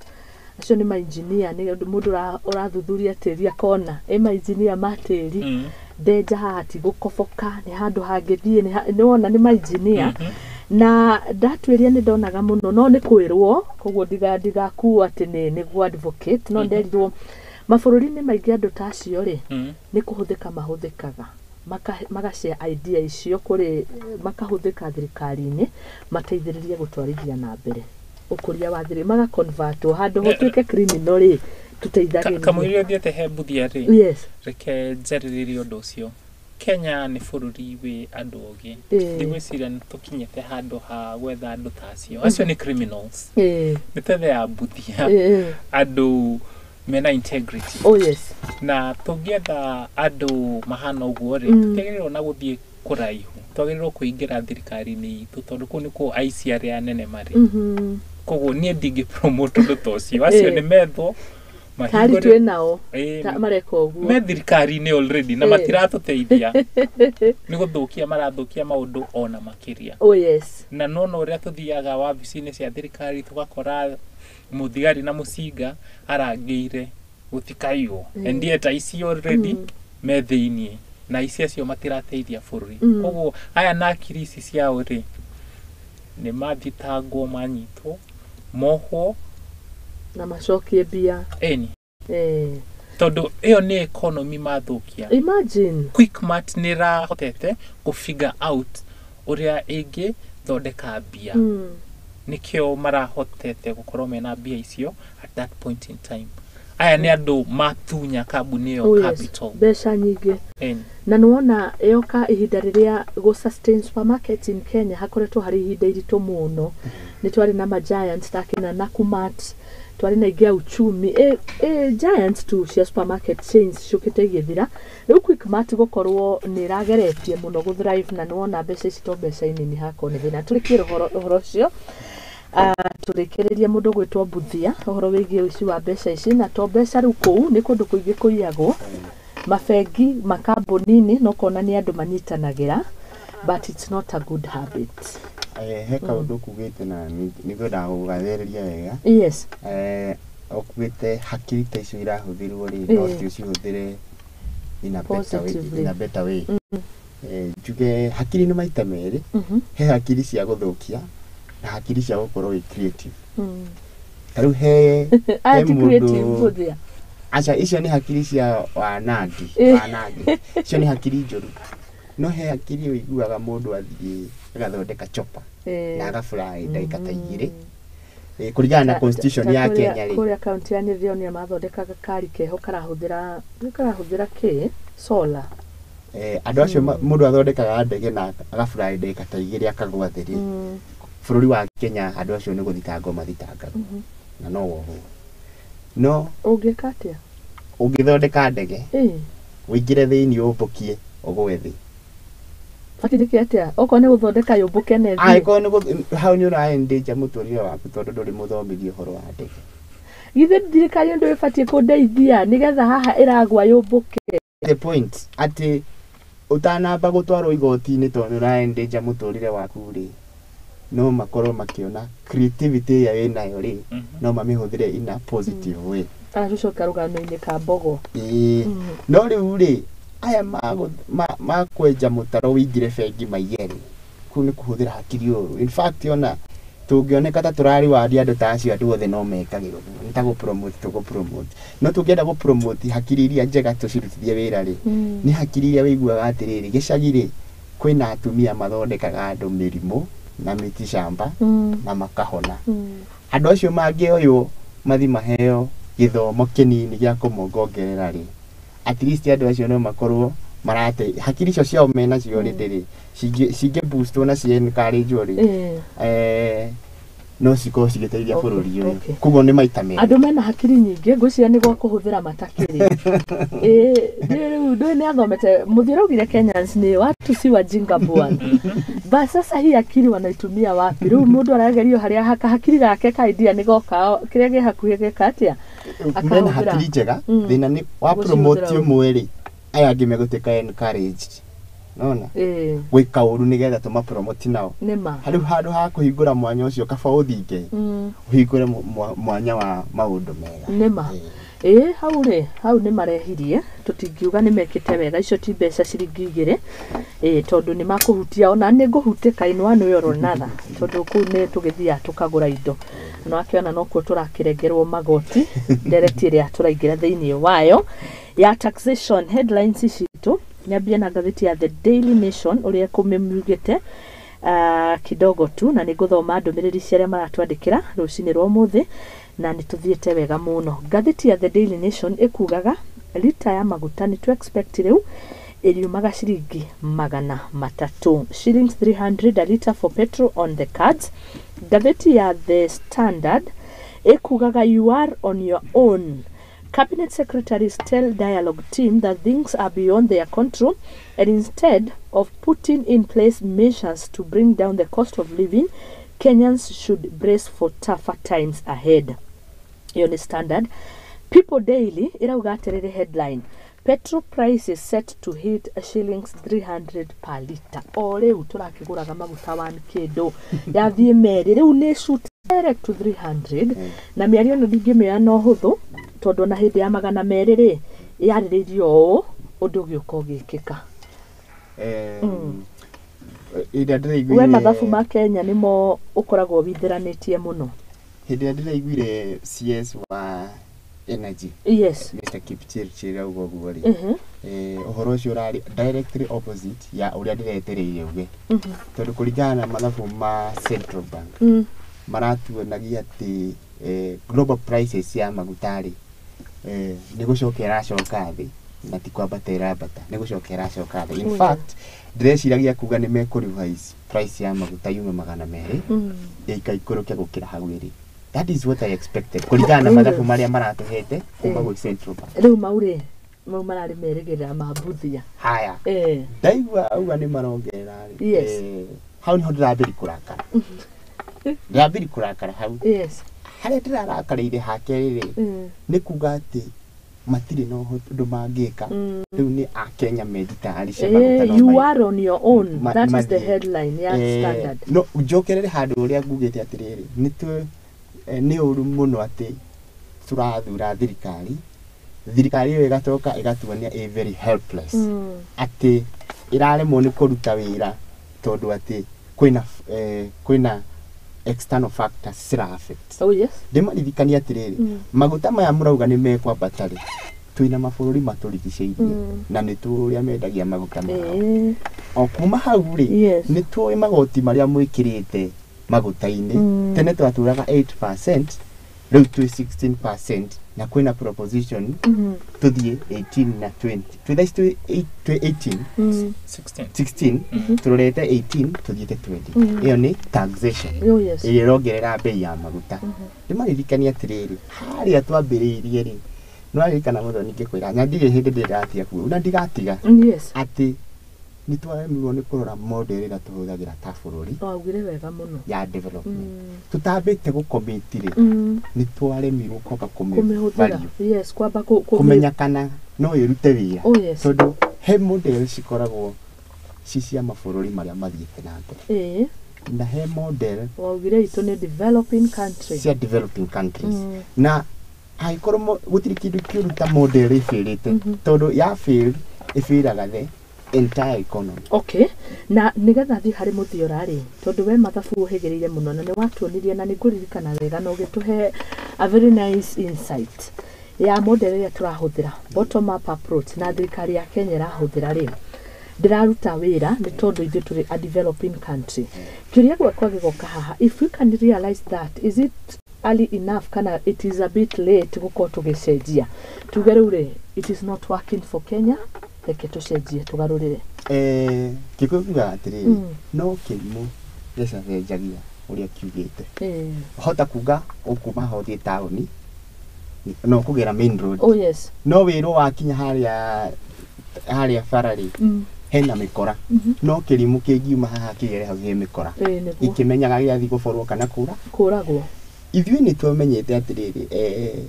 acio nĩ mainjinia nĩ mũndũ ũrathuthuria tĩri akona ĩ mainjinia ma tĩri ndenja haha ti gũkoboka nĩ handũ hangĩthiĩ nĩ wona nĩ mainjinia. Na ndatuĩria nĩ ndonaga mũno no nĩ kwĩrwo koguo ndigakuo atĩ nĩguo advocate no nderirwo mabũrũri-inĩ maingĩ andũ ta acio rĩ nĩ kũhũthĩka mahũthĩkaga magacare idea icio kũrĩ makahũthĩka thirikari-inĩ mateithĩrĩrie gũtwarithia na mbere ũkũria wa thirikari magaconvertwo handũ gũtuĩke criminal rĩ tũteithagĩrĩrie. Kamũira ũthiĩte he Mbuthia rĩ, yes, reke njarĩrĩrie ũndũ ũcio. Kenya nĩ bũrũri wĩ andũ ogĩ. Ndigwĩciria nĩ tũkinyĩte handũ ha gwetha andũ ta acio. Acio nĩ criminals. Nĩ twethe ya Mbuthia andũ mena integrity. Oh yes. Na tũngĩetha andũ mahana ũguo rĩ, tũtiagĩrĩirwo na gũthiĩ kũraihu. Twagĩrĩirwo kũingĩra thirikari-inĩ itũ tondũ kũu nĩkuo aici arĩa anene marĩ. Koguo niĩ ndingĩ promote ũndũ ta ũcio. Acio nĩ methwo tari twĩ nao mareka ũguo me thirikari-inĩ already na matiratũteithia. Nĩ gũthũkia marathũkia maũndũ ona makĩria. Oh yes. Na nona ũrĩa tũthiaga wabici-inĩ cia thirikari tũgakora mũthigari na mũcinga arangĩire gũtikaiywo. And yet aici already me thĩiniĩ na aici acio matirateithia bũrũri. Koguo aya na akiri ici ciao rĩ nĩ mathitangwo, manyitwo, mohwo na macokie mbia. Ĩni. Tondũ ĩyo nĩ economy mathũkia. Imagine. Quickmart nĩ ĩrahotete kũ figure out ũrĩa ĩngĩthondeka mbia. Nĩkĩo marahotete gũkorwo mena mbia icio at that point in time. Aya nĩ andũ matunya kambuni ĩyo capital. Mbeca nyingĩ. Na nĩwona yoka ihinda rĩrĩa gũ sustain supermarket in Kenya hakoretwo harĩ ihinda iritũ mũno. Nĩ twarĩ na ma giants ta kina Nakumatt, twarĩ na ingĩ a uchumi giants tu cia supermarket chains ciũkĩte igĩthira. Rĩu Quickmart gũkorwo nĩ ĩrageretie mũno gũ thrive na nĩwona mbeca ici to mbeca nini hakorwo nĩ thĩna. Tũrĩkie ũhoro ũcio. Tũrĩkĩrĩrie mũndũ gwĩtwo Mbuthia ũhoro wĩgiĩ ũici wa mbeca ici na to mbeca rĩu kũu nĩ kũndũ kũingĩ kũiyagwo mabengi makambuni-inĩ no kona nĩ andũ manyitanagĩra but it's not a good habit. He kaũndũ kugĩte na nĩngwendaga gũgathĩrĩria wega. Yes. Ũkugĩte hakiri ta icio irahũthĩrwo rĩ no ti ũcihũthĩre in a better way, in a better way. Njuge hakiri nĩ maita merĩ. He hakiri cia gũthũkia na hakiri cia gũkorwo wĩ creative. Ta rĩu he mũndũ aca icio nĩ hakiri cia wanangi, wanangi. Icio nĩ hakiri njũru. No he hakiri ũiguaga mũndũ athiĩ agathondeka chopa na agafly ndagĩka ta igĩrĩ kũringana na constitution ya Kenya rĩ. Kũrĩa kaunti ya Nyeri nĩ mathondekaga kari keho karahũthĩra kĩ solar. Andũ acio mũndũ athondekaga ndege na agafly ndagĩka ta igĩrĩ akagwa thĩ rĩ. Bũrũri wa Kenya andũ acio nĩ gũthitangwo mathitangagwo na no wohwo. No ũngĩka atĩa? Ũngĩthondeka ndege ũingĩre thĩinĩ ũmbũkie ũgwe thĩ. Batiĩ atĩa? Okorwo nĩ gũthondeka yũmbũke na ĩthiĩ. Angĩkorwo nĩ hau nĩ ũra endanger mũtũrĩre waku tondũ ndũrĩ mũthomithie ũhoro wa ndege. Githĩ thirikari ũndũ ĩbatiĩ kũndeithia nĩgetha haha ĩragwa yũmbũke? The point atĩ ũtanamba gũtwarwo igoti-inĩ tondũ ũra endanger mũtũrĩre waku rĩ, no makorwo makĩona creativity ĩrĩa wĩnayo rĩ, no mamĩhũthĩre in a positive way. Tũcoka rũgano-inĩ ka mbogo. No rĩu rĩ aya makwenja mũtaro wĩingĩre bengi maiye rĩ, kũu nĩ kũhũthĩra hakiri ũru. In fact ona tũngĩoneka ta tũrareward andũ ta acio andũ othe no mekage ũguo. Nĩ ta gũ-promote tũgũ-promote. No tũngĩenda gũ-promote hakiri iria njega tũcirutithie wĩra rĩ, nĩ hakiri iria wĩiguaga atĩrĩrĩ gĩcagi rĩ kwĩna atumia mathondekaga andũ mĩrimũ na mĩti shamba na makahona. Andũ acio mangĩoywo mathi maheo gĩthomo kĩnini gĩa kũmongongerera rĩ, at least andũ acio no makorwo marate hakiri icio ciao menacio rĩ cingĩ boostwo na ci encourage rĩ, no cikorwo cigĩteithia bũrũri ũyũ. Koguo nĩ maita merĩ. Andũ mena hakiri nyingĩ ngwĩciria nĩ gwa kũhũthĩra matakĩrĩ. Rĩu ndũĩ nĩ athomete mũthiĩ ũraugire Kenyans ni watu si wajinga bwana. Ba sasa hii akili wanaitumia wapi? Rĩu mũndũ aragerio harĩa hakiri gake ka idea nĩ goka kĩrĩa gĩ hakuhĩ geka atĩa? Mena hakiri njega thĩna nĩ wa promote ũmwe rĩ aya angĩ megũtuĩka encouraged. Nona gwĩka ũru nĩgetha tũmapromote nao. Rĩu handũ ha kũhingũra mwanya ũcio kaba ũthinge ũhingũre mwanya wa maũndũ mega. Nĩma. Ĩĩ hau rĩ, hau nĩ marehirie, tũtingiuga nĩ mekĩte wega, icio ti mbeca ciringi 2, ĩĩ tondũ nĩ makũhutia, ona nĩ ngũhutĩka in one way or another, tondũ kũu nĩ tũgĩthiaga tũkagũra indo, na wakĩona nokuo tũrakĩrengerwo magoti. Ndereti ĩrĩa tũraingĩra thĩinĩ wayo ya taxation headlines citũ, nyambie na ngathĩti ya The Daily Nation ũrĩa kũmĩmiugĩte kidogo tu, na nĩ ngũthoma ndũmĩrĩri cia arĩa maratwandĩkĩra rũcinĩ rwa ũmũthĩ, na nĩ tũthiĩte wega mũno. Ngathĩti ya The Daily Nation ĩkugaga lita ya maguta nĩ tũ expect rĩu ĩriumaga ciringi 300, shillings 300 a litre for petrol on the cards. Ngathĩti ya The Standard ĩkugaga you are on your own. Cabinet secretaries tell dialogue team that things are beyond their control, and instead of putting in place measures to bring down the cost of living, Kenyans should brace for tougher times ahead. Iyo nĩ Standard. People Daily ĩrauga atĩrĩrĩ, headline, petrol price is set to hit shillings 300 per litre. O rĩu tũrakĩgũraga maguta 1 kĩndũ yathiĩ merĩ, rĩu nĩ shoot direct to 300. Na mĩario ĩno ndingĩmĩoya na ũhũthũ, tondũ ona hĩndĩ ya 200 rĩ, yarĩrĩirio ũũ, ũndũ ũgĩũka ũgĩkĩka. Ĩrĩa ndĩraiguire, we mathabu ma Kenya nĩmo ũkoragwo withĩranĩtie mũno. Hĩndĩ ĩrĩa ndĩraiguire CS wa energy, Yes. Mr. Kipchirchir auga ũguo rĩ, ũhoro ũcio ũrarĩ directly opposite ya ũrĩa ndĩretereire uge, tondũ kũringana na mathabu ma Central Bank maratuonagia atĩ global prices ya maguta rĩ, nĩ gũcoka ĩracoka thĩ na ti kwambata ĩrambata, nĩ gũcoka ĩracoka thĩ. In fact ndĩreciragia kuga nĩ mekũrevise price ya maguta yume 200 ĩikaikũrũke gũkĩra hau ĩrĩ. That is what I expected kũringana na mathabu marĩa maratũhete kuma gwĩ Central Bank. Rĩu mau rĩ, mau mararĩ merĩgĩrĩra ma Mbuthia. Haya, ndaigua auga nĩ marongerera rĩ, Yes. hau niho ndĩrambĩri kũrakara, ndĩrambĩri kũrakara hau. Yes. Harĩa ndĩrarakarĩire hake rĩ, nĩ kuga atĩ matirĩ na ũndũ mangĩka, rĩu nĩ akenya mejitayarishe maguta no You are on your own. That is the mathiĩ. headline ya Standard. No njokerere handũ ũrĩa ngugĩte atĩrĩrĩ, nĩ ũru mũno atĩ tũrathura thirikari, thirikari ĩyo ĩgatoka ĩgatuonia ĩ very helpless, atĩ ĩraremwo nĩ kũruta wĩra tondũ atĩ kwĩna external factors cira affect. Oh yes. Ndĩmaririkanie atĩrĩrĩ, maguta maya mũrauga nĩ mekwambata rĩ, twĩna mabũrũri matũrigicĩirie na nĩ tũĩ ũrĩa mendagia maguta mao. O kuma hau rĩ, Yes. nĩ tũĩ magoti marĩa mwĩkĩrĩte maguta-inĩ. Tene twatũraga 8%, rĩu twĩ 16%, na kwĩna proposition tũthiĩ 18 na 20. Twĩ thaa ici twĩ 18, 16. 16, tũrorete 18 tũthiĩte 20. Ĩyo nĩ taxation Oh yes. ĩrĩa ĩrongerera bei ya maguta. Ndĩmaririkanie atĩrĩrĩ, harĩa twambĩrĩirie rĩ, nĩwaririkana mũthoni ngĩkwĩra na ndirĩ hĩndĩ ndĩratiga kuga na ndigatiga, Yes. atĩ nĩ twaremirwo nĩ kũrora model ĩrĩa tũhũthagĩra ta bũrũri Waugire wega mũno. ya development. Tũtambĩte gũcommit rĩ, nĩ twaremirwo kwamba Kũmĩhũthĩra. kũmĩ Yes, kwamba kũmenya kana no ĩrute wĩra, Oh yes. tondũ he model cikoragwo ci cia mabũrũri marĩa mathiĩte na mbere, na he model Waugire itũ nĩ developing country. cia developing countries, na angĩkorwo gũtirĩ kĩndũ kĩũru ta model ĩbĩrĩte, tondũ ya fail ĩbĩraga the entire economy. Okay, na nigetha thiĩ harĩ mũthiora rĩ, tondũ we mathabu ũhĩgĩrĩire mũno na nĩ watuonirie na nĩ ngũririkana wega na ũgĩtũhe a very nice insight ya model ĩrĩa tũrahũthĩra, bottom up approach, na thirikari ya Kenya ĩrahũthĩra rĩ, ndĩraruta wĩra nĩ tondũ ithuĩ tũrĩ a developing country. Kĩũria gwakwa gĩgoka haha, if we can realize that, is it early enough kana it is a bit late gũkorwo tũgĩcenjia, tuge rĩu rĩ, it is not working for Kenya, reke tũcenjie tũgarũrĩre? Gĩkũyũ kiugaga atĩrĩrĩ, no kĩrimũ gĩcenjagia ũrĩa kiugĩte. Hota kuga ũkuma haha ũthiĩ taũni no ũkũgera main road, Oh yes. no wĩrwo wakinya harĩa bara rĩ, hena mĩkora, no kĩrimũ kĩngiuma haha kĩgere hau he mĩkora, Nĩguo. ikĩmenyaga gĩathiĩ gũborwo kana kũra. Kũragwo. Ithuĩ nĩ twamenyete atĩrĩrĩ,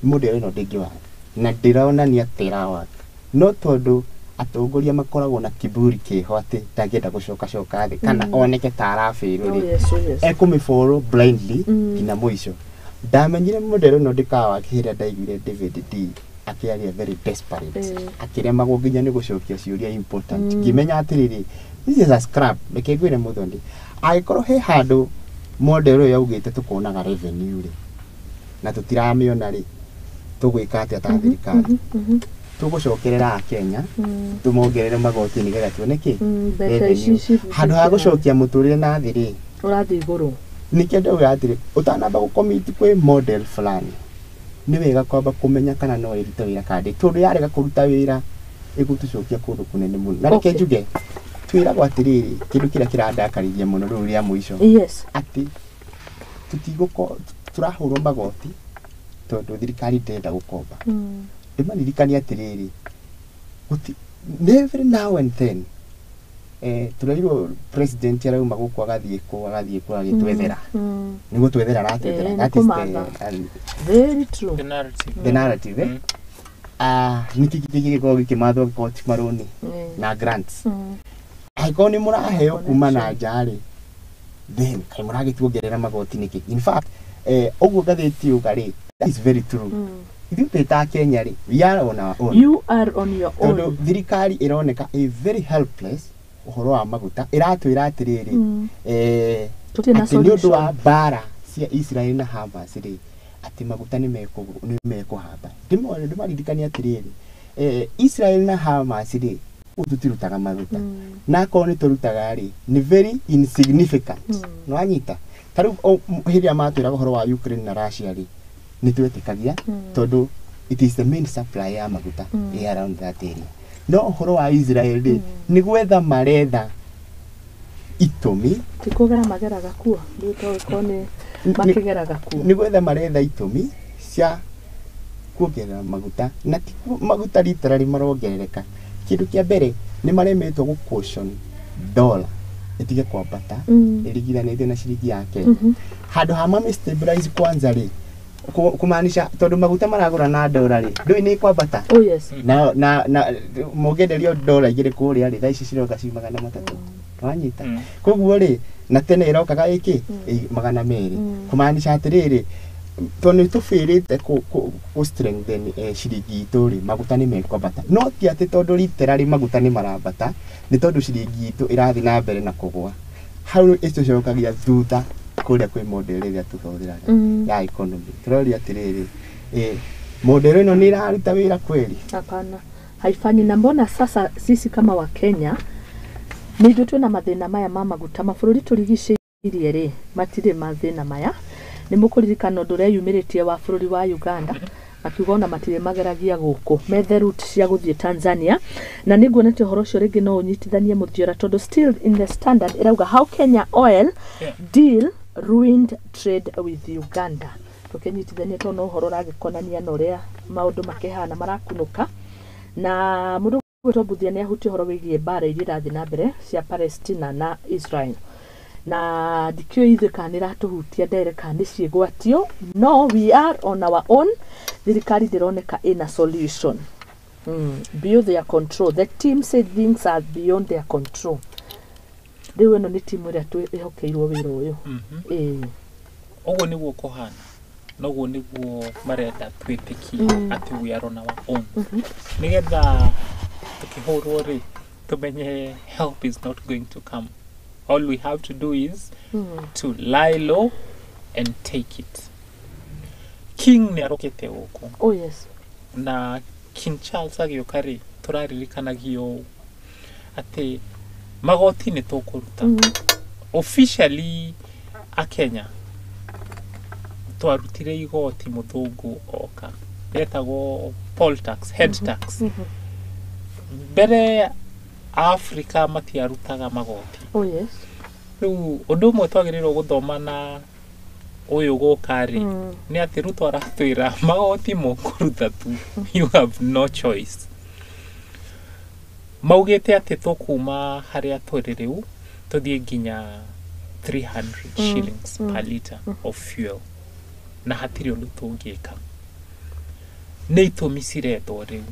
model ĩno ndĩngĩwaka na ndĩronania atĩ ĩrawaka, no tondũ atongoria makoragwo na kiburi kĩho atĩ ndangĩenda gũcokacoka thĩ kana oneke ta arabĩrwo Oh rĩ, yes, oh yes. ekũmĩfollow blindly nginya mũico. Ndamenyire model ĩno ndĩkawaki hĩrĩa ndaiguire David D akĩaria very desperate, akĩremagwo nginya nĩ gũcokia ciũria important. Ngĩmenya atĩrĩrĩ, this is a scrap. Reke ngwĩre Mũthondi, angĩkorwo he handũ model ĩyo yaugĩte tũkonaga revenue rĩ, na tũtiramĩona rĩ, tũgwĩka atĩa ta thirikari? Tũgũcokerera Akenya tũmongerere magoti nĩgetha tuone kĩ? Mbeca ici Revenue. Handũ ha gũcokia mũtũrĩre na thĩ rĩ, ũrathiĩ igũrũ. Nĩkĩo ndauga atĩrĩ, ũtanamba gũcommit kwĩ model fulani, nĩ wega kwamba kũmenya kana no ĩrute wĩra kana ndĩ, tondũ yarega kũruta wĩra ĩgũtũcokia kũndũ kũnene mũno. Na reke njuge, twĩragwo atĩrĩrĩ, kĩndũ kĩrĩa kĩrandakarĩria mũno rĩu rĩa mũico, atĩ tũtigũko tũrahũrwo magoti tondũ thirikari ndĩrenda gũkomba. Ndĩmaririkanie atĩrĩrĩ, every now and then tũrerirwo president arauma gũkũ agathiĩ kũ, agathiĩ kũ agĩtwethera, nĩ gũtwethera aratwethera. Nĩ That is kũmatha. Very true. The narrative. The narrative, eh? Ah, nĩkĩ gĩgĩkorwo gĩkĩmathwo gĩkorwo ti marũni na grants? Angĩkorwo nĩ mũraheo kuma na nja rĩ, then kaĩ mũragĩtuongerera magoti nĩkĩ? In fact, ũguo ngathĩti yuga rĩ, that is very true. Ithuĩ twĩ ta Kenya rĩ, we are on our own. You are on your Tondũ own. thirikari ĩroneka ĩ very helpless ũhoro wa maguta, ĩratwĩra atĩrĩrĩ, Tũtirĩ na atĩ nĩ ũndũ wa solution. mbara cia Israel na Hamas rĩ, atĩ maguta nĩ mekũhamba. Ndĩmaririkanie atĩrĩrĩ, Israel na Hamas rĩ, kũu tũtirutaga maguta, na akorwo nĩ tũrutaga rĩ, nĩ very insignificant. Nĩwanyita? Ta rĩu hĩndĩ ĩrĩa matwĩraga ũhoro wa Ukraine na Russia rĩ, nĩ twetĩkagia tondũ it is the main supply ya maguta ĩ around that area. No ũhoro wa Israel rĩ, nĩ gwetha maretha itũmi. Ti kũgera mageraga kuo, rĩu to ĩkorwo nĩ makĩgeraga kuo. Nĩ gwetha maretha itũmi cia kuongerera maguta, na ti maguta literally marongerereka. Kĩndũ kĩa mbere, nĩ maremetwo gũ caution dollar ĩtige kwambata ĩringithanĩtio na ciringi ya Kenya. Handũ ha mami stabilize kwanza rĩ, kũmaanisha tondũ maguta maragũra na dollar rĩ, ndũĩ nĩ kwambata. Oh yes. Na mũngĩenderio dola 2 kũrĩa rĩ, thaa ici ciroka ci 300. Wanyita? Koguo rĩ, na tene ĩrokaga ĩkĩ 200. Kũmaanisha atĩrĩrĩ, tondũ nĩ tũbĩrĩte kũ strengthen ciringi itũ rĩ, maguta nĩ mekwambata. No ti atĩ tondũ literally maguta nĩ marambata, nĩ tondũ ciringi itũ ĩrathiĩ na mbere na kũgũa. Hau ĩtũcokagia thutha kũrĩa kwĩ model ĩrĩa tũhũthĩraga ya economy. Tũroria atĩrĩrĩ, model ĩno nĩ ĩraruta wĩra kweli? Hapana, haifanyi. Na mbona sasa sisi kama Wakenya nĩ ithuĩ twĩna mathĩna maya ma maguta? Mabũrũri tũrigicĩirie rĩ, matirĩ mathĩna maya. Nĩ mũkũririkana ũndũ ũrĩa yumĩrĩtie wa bũrũri wa Uganda, makiuga ona matirĩ mageragia gũkũ methe route cia gũthiĩ Tanzania. Na nĩ nguonete ũhoro ũcio rĩngĩ no ũnyitithanie Mũthiora, tondũ still in the Standard ĩrauga how Kenya Oil deal ruined trade with Uganda. Tũkĩnyitithania tondũ no ũhoro ũragĩkonania na ũrĩa maũndũ makĩhana marakunũka. Na mũndũ gwĩtwo Mbuthia nĩ ahutia ũhoro wĩgiĩ mbara iria irathiĩ na mbere cia Palestina na Israel, na ndikĩũĩ ithuĩ kana nĩ iratũhutia ndere kana nĩ ciĩgwatio, no we are on our own. Thirikari ndĩroneka ĩna solution. Beyond their control. The team say things are beyond their control. Rĩu ĩno nĩ timu ĩrĩa ĩhokeirwo wĩra ũyũ. Ĩĩ. Ũguo nĩguo kũhana, noguo nĩguo marenda twĩtĩkie atĩ we are on our own, nĩgetha tũkĩhũrwo rĩ, tũmenye help is not going to come. All we have to do is to lie low and take it. King nĩ arokĩte gũkũ. Oh yes. Na King Charles agĩũka rĩ, tũraririkanagio atĩ magoti nĩ tũkũruta. Officially akenya twarutire igoti mũthũngũ oka, rĩetagwo poll tax, head tax. Mbere Africa matiarutaga magoti. Oh yes. Rĩu ũndũ ũmwe twagĩrĩirwo gũthoma na ũyũ gũka rĩ, nĩ atĩ Ruto aratwĩra magoti mũkũruta tu, you have no choice. Maugĩte atĩ tũkuma harĩa tũrĩ rĩu tũthiĩ nginya 300 shillings per liter of fuel, na hatirĩ ũndũ tũngĩka. Nĩ itũmi cirethwo rĩu,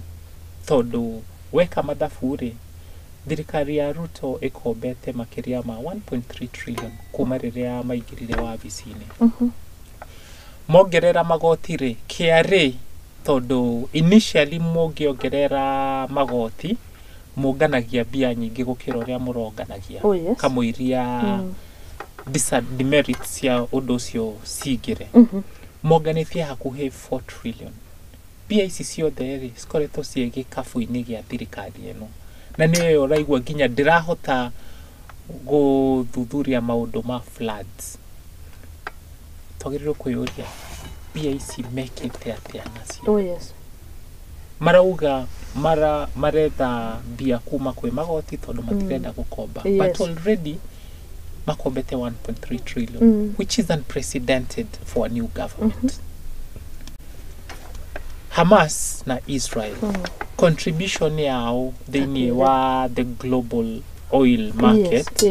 tondũ weka mathabu rĩ, thirikari ya Ruto ĩkombete makĩria ma 1.3 trillion kuma rĩrĩa maingĩrire wabici-inĩ. Mongerera magoti rĩ, KRA, tondũ initially mũngĩongerera magoti mũnganagia mbia nyingĩ gũkĩra ũrĩa mũronganagia. Oh, yes. Kamũiria demerits cia ũndũ ũcio cingĩre. Monganĩtie hakuhĩ 4 trillion. Mbia ici ciothe rĩ, cikoretwo ciĩ gĩkabu-inĩ gĩa thirikari ĩno, na nĩyo ũraigua nginya ndĩrahota gũthuthuria maũndũ ma floods. Twagĩrĩirwo kwĩyũria mbia ici mekĩte atĩa nacio. Oh, yes. Marauga maretha mbia kuma kwĩ magoti tondũ matirenda gũkomba. But already makombete 1.3 trillion, which is unprecedented for a new government. Hamas na Israel, contribution yao thĩinĩ wa the global oil market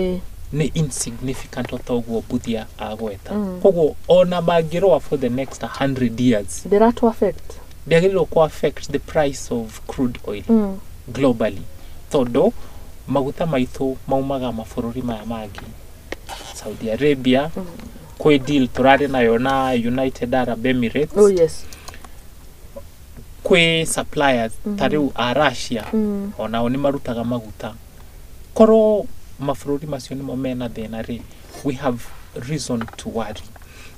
nĩ insignificant, o ta ũguo Mbuthia agweta. Koguo ona mangĩrũa for the next 100 years, ndĩratũ affect. Ndĩagĩrĩirwo kũ affect the price of crude oil globally, tondũ maguta maitũ maumaga mabũrũri maya mangĩ, Saudi Arabia, kwĩ deal tũrarĩ nayo na United Arab Emirates. Oh, yes. Kwĩ suppliers ta rĩu a Russia, onao nĩ marutaga maguta. Korwo mabũrũri macio nĩmo mena thĩna rĩ, we have reason to worry.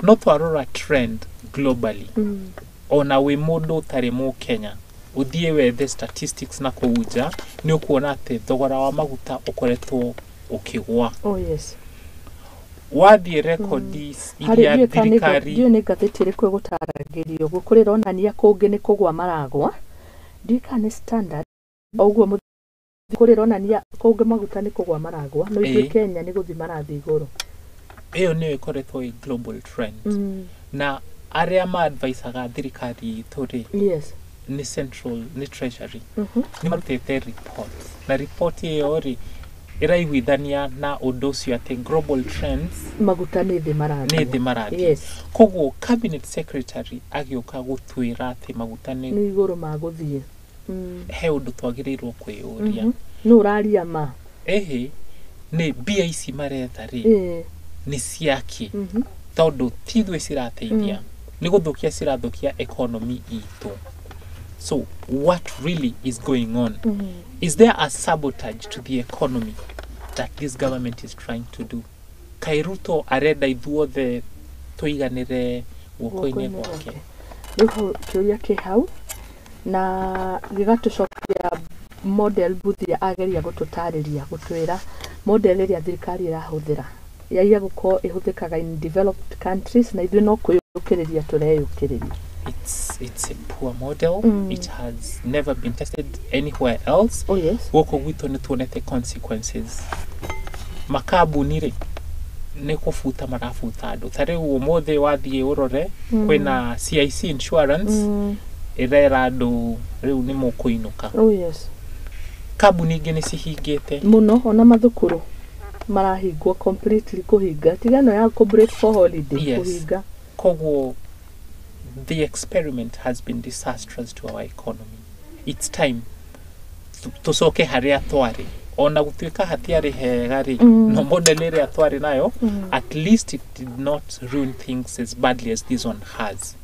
No twarora trend globally, ona wĩ mũndũ ũtarĩ mũkenya, ũthiĩ wethe statistics na kũu nja, nĩ ũkuona atĩ thogora wa maguta ũkoretwo ũkĩgwa. Oh, yes. Wathiĩ rekondi harĩ iria ndiũĩ kana nĩ thirikari ndiũĩ nĩ ngathĩti ĩrĩkũ ĩgũtaragĩrio ũguo, kũrĩ ĩronania kũngĩ nĩ kũgwa maragwa. Ndiũĩ kana nĩ Standard o ũguo kũrĩ ĩronania kũngĩ maguta nĩ kũgwa maragwa, no ithuĩ Kenya nĩ gũthiĩ marathiĩ igũrũ. Ĩyo nĩyo ĩkoretwo ĩ global trend, na arĩa ma-advisaga thirikari itũ rĩ, nĩ central, nĩ Treasury, nĩ marutĩte report, na report ĩyo rĩ, ĩraiguithania na ũndũ ũcio atĩ global trends maguta nĩ thĩ marathiĩ. Nĩ thĩ marathiĩ. Koguo cabinet secretary agĩũka gũtwĩra atĩ maguta nĩ nĩ igũrũ magũthiĩ. He ũndũ twagĩrĩirwo kwĩyũria. Nũ ũraria ma? Ĩhĩ, nĩ mbia ici maretha rĩ, nĩ ciakĩ? Tondũ ti ithuĩ cirateithia, nĩ gũthũkia cirathũkia economy itũ. So what really is going on? Is there a sabotage to the economy that this government is trying to do? Kaĩ Ruto arenda ithuothe tũiganĩre guoko-inĩ gwake? Rĩu hau kĩũria kĩ hau na gĩgatũcokia model Mbuthia ageria gũtũtarĩria, gũtwĩra model ĩrĩa thirikari ĩrahũthĩra yaia gũkorwo ĩhũthĩkaga in developed countries, na ithuĩ no kwĩyũkĩrĩria tũreyũkĩrĩria. It's a poor model. It has never been tested anywhere else. Oh, yes. Gũkũ gwitũ nĩ tuonete consequences. Makambuni rĩ, nĩ kũbuta marabuta andũ. Ta rĩu ũmũthĩ wathiĩ ũrore, kwĩna CIC Insurance ĩrera andũ rĩu nĩ mũkũinũka. Oh, yes. Kambuni ingĩ nĩ cihingĩte. Mũno, ona mathukuru marahingwo completely, kũhinga, tiga ĩno ya kũ break for holiday. Kũhinga. Koguo the experiment has been disastrous to our economy. It's time tũcoke harĩa twarĩ. Ona gũtuĩka hatiarĩ hega rĩ, no model ĩrĩa twarĩ nayo, at least it did not ruin things as badly as this one has.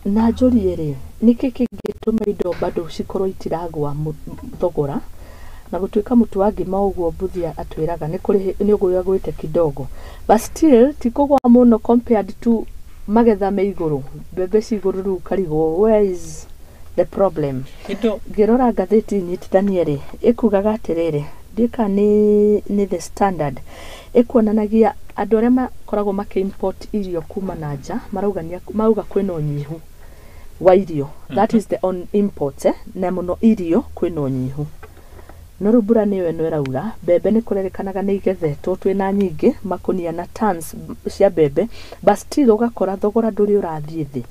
Na njũrie rĩ, nĩkĩ kĩngĩtũma indo bado cikorwo itiragwa thogora, na gũtuĩka mũtu wa ngima ũguo Mbuthia atwĩraga nĩ kũrĩ nĩ ũgũagwĩte kidogo, but still ti kũgwa mũno compared to magetha me igũrũ, mbembe ci igũrũ, rĩu ũkarigwo where is the problem? Indo Ngĩrora ngathĩti nyitithanie rĩ, ĩkugaga atĩrĩrĩ, ndiũĩ nĩ The Standard, ĩkuonanagia andũ arĩa makoragwo makĩ-import irio kuma na nja marauga marauga kwĩna ũnyihu wa irio, that is the on imports, na mũno irio kwĩna ũnyihu. No rĩu mbura nĩyo ĩno ĩraura, mbembe nĩ kũrerĩkanaga nĩ igethetwo, twĩna nyingĩ makũnia na tons cia mbembe, but still ũgakora thogora ndũrĩ ũrathiĩ thĩ.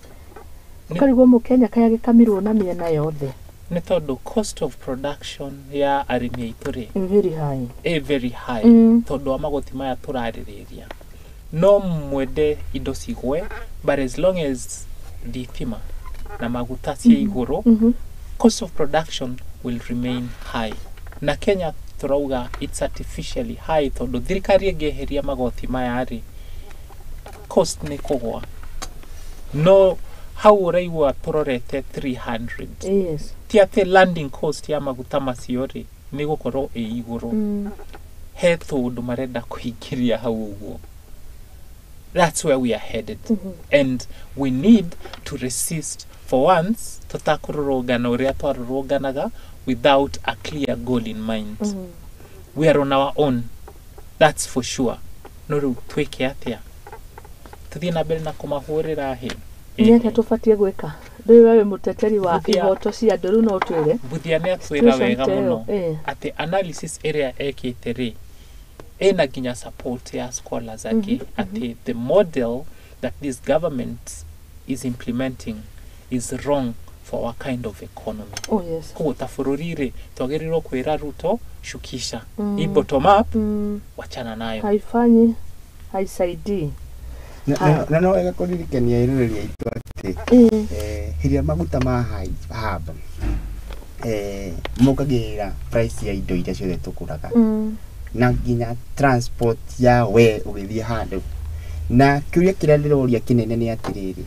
Ũkarigwo mũkenya kaĩ agĩkamirwo na mĩena yothe. Nĩ tondũ cost of production ya arĩmi aitũ rĩ, very high. Ĩ very high, tondũ wa magoti maya tũrarĩrĩria. No mwende indo cigwe, but as long as thitima na maguta ciĩ igũrũ, cost of production will remain high. Na Kenya tũrauga it's artificially high, tondũ thirikari ĩngĩeheria magoti maya rĩ, cost nĩ kũgwa. No hau ũraigua tũrorete 300. Yes. Ti atĩ landing cost ya maguta macio rĩ nĩ gũkorwo ĩ igũrũ. He tũndũ marenda kũingĩria hau ũguo. That's where we are headed. And we need to resist for once tũtakũrũrũngana ũrĩa twarũrũnganaga without a clear goal in mind. We are on our own, that's for sure. No rĩu twĩke atĩa? Tũthiĩ na mbere na kũmahũrĩra hĩ? Nĩ atĩa tũbatiĩ gwĩka? Rĩu we wĩ mũteteri wa Mbuthia- ihoto cia andũ, rĩu no ũtwĩre Mbuthia nĩ atwĩra situation wega ta ĩyo, mũno atĩ analysis ĩrĩa ekĩte rĩ ĩna nginya support ya scholars angĩ atĩ the model that this government is implementing is wrong for our kind of economy. Oh yes. Koguo ta bũrũri rĩ twagĩrĩirwo kwĩra Ruto shukisha hii bottom up, wachana nayo. Haifanyi, haisaidii. Na no wega kũririkania ĩroreri aitũ atĩ hĩndĩ ĩrĩa maguta ma haba mokagĩrĩra price ya indo iria ciothe tũgũraga na nginya transport ya we ũgĩthiĩ handũ. Na kĩũria kĩrĩa ndĩroria kĩnene nĩ atĩrĩrĩ,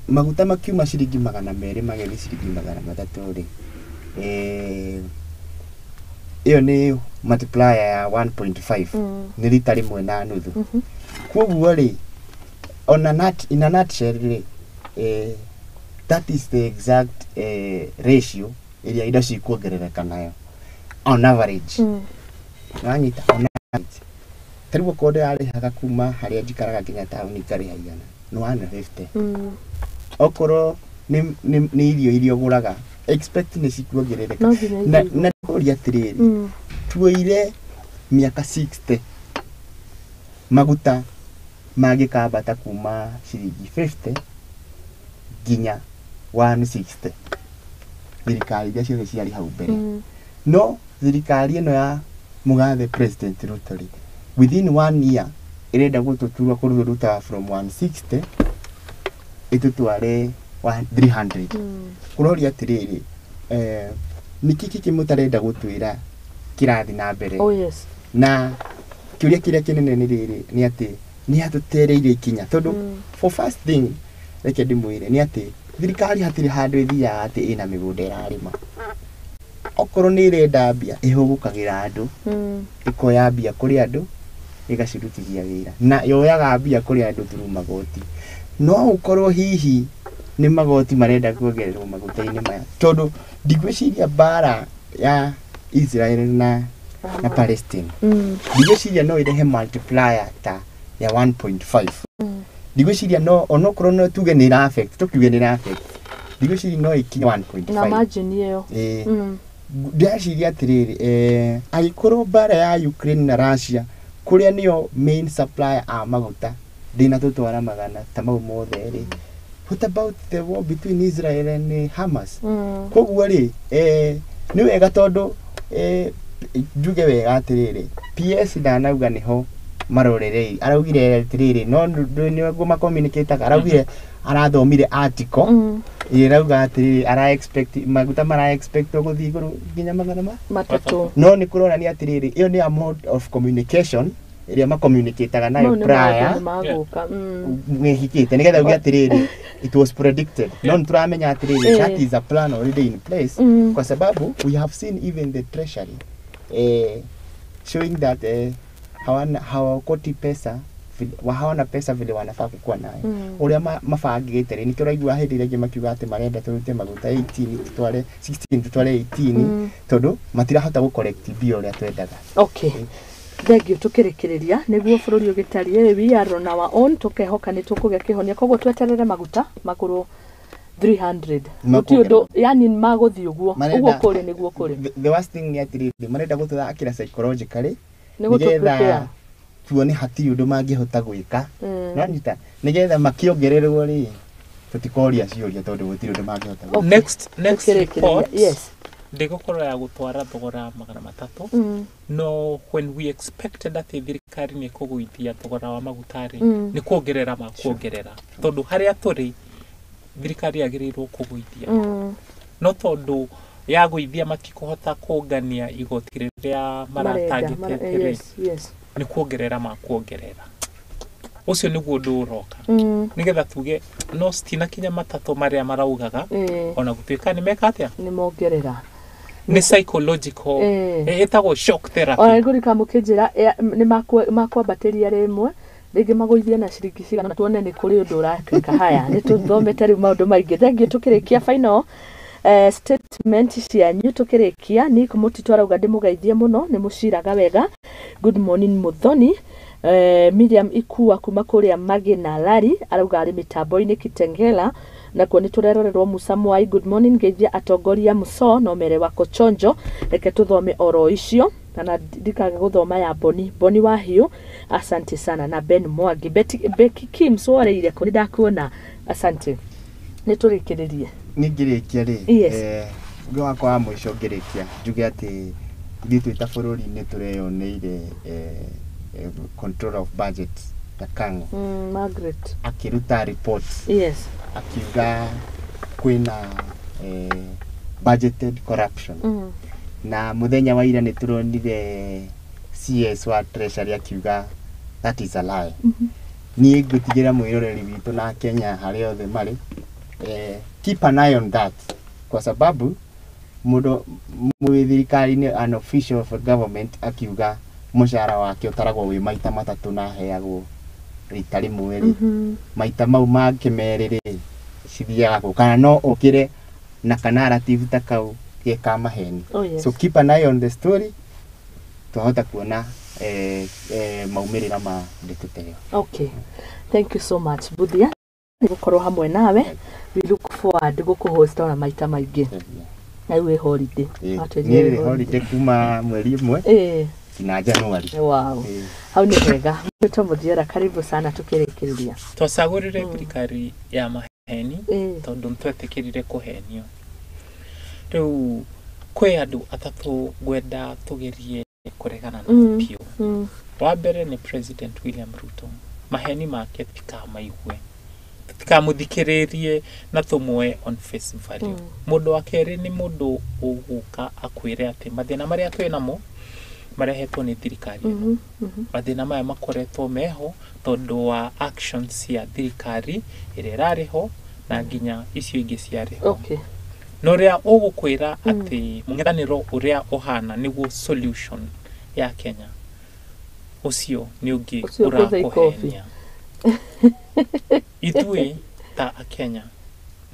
maguta makiuma ciringi 200 magĩthiĩ ciringi 300 rĩ, ĩyo nĩ multiplier ya 1.5, nĩ rita 1.5. Koguo rĩ, on a nut, in a nutshell rĩ, that is the exact ratio ĩrĩa indo cikuongerereka nayo on average. Wanyita? On average, ta rĩu okorwo ndĩrarĩhaga kuma harĩa njikaraga nginya taũni ngarĩha 100, nĩ 150. Okorwo nĩ irio iria ũgũraga, expect nĩ cikuongerereka. No nginya Na ithiĩ. na ndĩkũria atĩrĩrĩ, tuoire mĩaka 60 maguta mangĩkambata kuma ciringi 50 nginya 160, thirikari iria ciothe ciarĩ hau mbere. No thirikari ĩno ya mũgathe President Ruto rĩ, within one year ĩrenda gũtũtua kũrũruta from 160 ĩtũtware 300. Kũroria atĩrĩrĩ, nĩkĩ kĩkĩ mũtarenda gũtwĩra kĩrathiĩ na mbere? Oh yes. Na kĩũria kĩrĩa kĩnene nĩ rĩrĩ, nĩ atĩ nĩ atũtereire ikinya, tondũ for first thing reke ndĩmwĩre nĩ atĩ thirikari hatirĩ handũ ĩthiaga atĩ ĩna mĩgũnda ĩrarĩma. Okorwo nĩ ĩrenda mbia, ĩhũgũkagĩra andũ, ĩkoya mbia kũrĩ andũ ĩgacirutithia wĩra, na yoyaga mbia kũrĩ andũ through magoti. No ũkorwo hihi nĩ magoti marenda kuongererwo maguta-inĩ maya, tondũ ndigwĩciria mbara ya Israel na Palestine, ndigwĩciria no ĩrehe multiplier ta ya 1.5. Ndigwĩciria no onokorwo no tuge nĩ ĩra affect, tũkiuge nĩ ĩra affect, ndigwĩciria no ĩkinye 1.5 Na margin ĩyo. Ĩĩ. Ndĩraciria atĩrĩrĩ, angĩkorwo mbara ya Ukraine na Russia, kũrĩa nĩyo main supplier a maguta, ndĩnatũtwara magana ta mau mothe rĩ, what about the war between Israel and Hamas? Koguo rĩ, nĩ wega tondũ njuge wega atĩrĩrĩ, PS ndanauga nĩho marorereirie, araugire atĩrĩrĩ no nĩguo macommunicataga, araugire arathomire article ĩrĩa ĩrauga atĩrĩrĩ ara expect maguta mara expect gũthiĩ igũrũ nginya magana ma 3. No nĩ kũronania atĩrĩrĩ, ĩyo nĩ a mode of communication ĩrĩa macommunicataga nayo Mau nĩ maũndũ prior nĩ magũka. Mwĩhikĩte nĩgetha uge atĩrĩrĩ it was predicted, no nĩ tũramenya atĩrĩrĩ that is a plan already in place, kwa sababu we have seen even the treasury showing that hawana hawaokoti pesa hawana pesa vile wanafaa kukuwa nayo ũrĩa mabangĩte rĩ. Nĩkĩo ũraigua hĩndĩ ĩrĩa ĩngĩ makiuga atĩ marenda tũrute maguta 18 tutware 16 tutware 18, tondũ matirahota gũ collect mbia ũrĩa twendaga. Okay, thengio. Tukĩrĩkĩrĩria nĩguo bũrũri ũgĩtariĩ, we are on our own, tũkehoka nĩ tũkũgĩa kĩhonia. Koguo tweterere maguta magũrwo 300, gũtirĩ ũndũ yani magũthiĩ ũguo ũguo kũrĩ nĩguo kũrĩ. The worst thing nĩ atĩrĩrĩ, marenda gũtũthakĩra psychologically nĩ gũtũ nĩgetha prepare tuone hatirĩ ũndũ mangĩhota gwĩka. Nanyita nĩgetha makĩongererwo rĩ, tũtikoria ciũria tondũ gũtirĩ ũndũ mangĩhota gwĩka. Okay. Next Tũkĩrĩkĩrĩria. report Yes. ndĩgũkorwo ya gũtwara thogora 300. No when we expected atĩ thirikari nĩ ĩkũgũithia thogora wa maguta rĩ, nĩ kuongerera makuongerera, tondũ harĩa tũrĩ thirikari yagĩrĩirwo kũgũithia. No tondũ yagũithia matikũhota kũngania igoti rĩrĩa marenda maratangĩtĩte rĩ, yes. nĩ kuongerera makuongerera. Ũcio nĩguo ũndũ ũroka, nĩgetha tuge no citinakinya matatũ marĩa maraugaga, ona gũtuĩka nĩ meka atĩa, nĩ mongerera. Nĩ psychological, ĩtagwo shock therapy. Ona nĩngũrika mũkĩnjĩra nĩ makwambatĩria rĩmwe rĩngĩ magũithie na ciringi cigana, tuone nĩ kũrĩ ũndũ ũratuĩka. Haya, nĩ tũthomete rĩu maũndũ maingĩ. Thengiũ. Tũkĩrĩkia, final statement cianyu tũkĩrĩkia. Nick Mũtitũ arauga ndĩmũgeithie mũno, nĩ mũciraga wega. Good morning Mũthoni. Miriam Ikua kuma kũrĩa Magina Lari arauga arĩ mĩtambo-inĩ Kitengela, nakuo nĩ tũrerorerwo. Musa Mwai, good morning, ngeithia atongoria Muso no mere wako chonjo. Reke tũthome oro icio kana ndikage gũthoma ya Boni Boni Wahiũ, asante sana, na Ben Mwangi. Becky Kim sworeire kũ, nĩ ndakuona, asante. Nĩ tũrĩkĩrĩrie. Ningĩrĩkia rĩ, Yes. Ũndũ wakwa wa mũico ngĩrĩkia njuge atĩ ithuĩ twĩ ta bũrũri nĩ tũreyoneire control of budget ta Kang'o Margaret akĩruta report, akiuga kwĩna budgeted corruption, na mũthenya wa ira nĩ tũronire CS wa Treasury akiuga that is a lie. Niĩ ngũtigĩra mwĩroreri witũ na Kenya harĩa othe marĩ, keep an eye on that, kwa sababu mũndũ mwĩ thirikari-inĩ, an official of government, akiuga mũcara wake ũtaragwo wĩ maita matatũ na aheagwo rita rĩmwe rĩ, maita mau mangĩ merĩ rĩ cithiaga kũ? Kana no ũkĩre na ka narrative ta kau ge ka maheni? Oh, yes. So keep an eye on the story, twahota kuona maumĩrĩra ma ndeto ta ĩyo. Okay, thank you so much Buthia nĩ gũkorwo hamwe nawe. We look forward gũkũhost ona maita maingĩ. Na rĩu wĩ holiday? Watwĩrire Niĩ wĩ rĩ holiday kuma mweri ũmwe nginya January. Wow. Hau nĩ hega. Mwĩtwo Mũthiora, karibu sana tũkĩrĩkĩrĩria. Twacagũrire thirikari ya maheni tondũ nĩtwetĩkĩrire kũhenio. Rĩu kwĩ andũ atatũ ngwenda tũgerie kũregana nao biũ. Wa mbere nĩ President William Ruto. Maheni make tikamaigue, tutikamũthikĩrĩrie na tũmuoe on face value. Mũndũ wa kerĩ nĩ mũndũ ũgũka akwĩre atĩ mathĩna marĩa twĩ namo marehetwo nĩ thirikari ĩno. Mathĩna maya makoretwo meho tondũ wa actions cia thirikari ĩrĩa ĩrarĩ ho na nginya icio ingĩ ciarĩ ho, na ũrĩa ũgũkwĩra atĩ mũng'ethanĩro ũrĩa ũhana nĩguo solution ya Kenya, ũcio nĩ ũngĩ Ũcio ũkũtha ikobi. ũrakũhenia. Ithuĩ ta akenya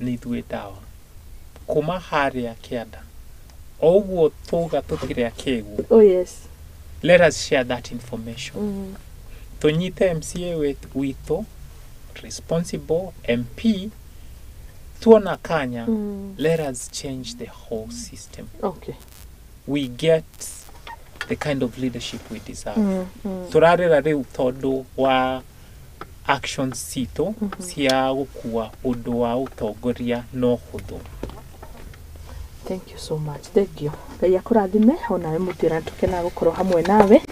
nĩ ithuĩ ndawa kuma harĩa kĩanda o ũguo tuga tũtirĩ akĩgu. Oh yes. Let us share that information. Tũnyite MCA witũ responsible, MP tuona kanya. Let us change the whole system. We get the kind of leadership we deserve. Tũrarĩra rĩu tondũ wa actions citũ cia gũkua ũndũ wa ũtongoria no hũthũ. Thank you so much. Thank you. Ngai akũrathime onawe Mũthiora, tũkenaga gũkorwo hamwe nawe.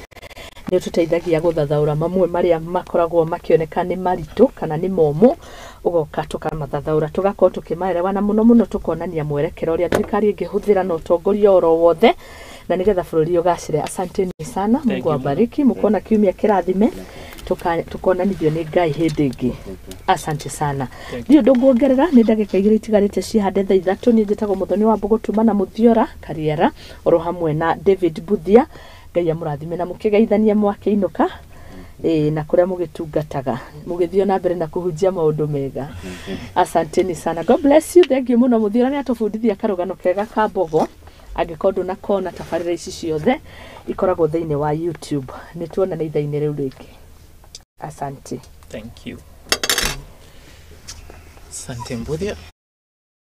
Nĩ ũtũteithagia gũthathaũra mamwe marĩa makoragwo makĩoneka nĩ maritũ kana nĩ momũ, ũgoka tũkamathathaũra, tũgakorwo tũkĩmaerewa, na mũno mũno tũkonania mwerekera ũrĩa thirikari ĩngĩhũthĩra na ũtongoria oro wothe na nĩgetha bũrũri ũgacĩre. Asanteni sana. Thank Mungu you. awabariki, mũkona kiumia kĩrathime, tukonanithio nĩ Ngai hĩndĩ ĩngĩ. Asante sana. Thank. Ndiũ ũndũ nguongerera, nĩ ndagĩka 2 itigarĩte cihande thaa 3. Niĩ njĩtagwo Mũthoni wa Mbũgũ, tuma na Mũthiora Kariara oro hamwe na David Buthia. Ngai amũrathime na mũkĩgeithanie mwakĩinũka ĩĩ na kũrĩa mũgĩtungataga, mũgĩthiĩ na mbere na kũhunjia maũndũ mega. Asanteni sana, God bless you. Thank you mũno. Mũthiora nĩ atũbundithia karũgano kega ka mbogo. Angĩkorwo ndũnakona, tabarĩra ici ciothe ikoragwo thĩinĩ wa YouTube. Nĩ tuonane ithaa-inĩ rĩu rĩngĩ. Asante. Thank you. Asante Mbuthia.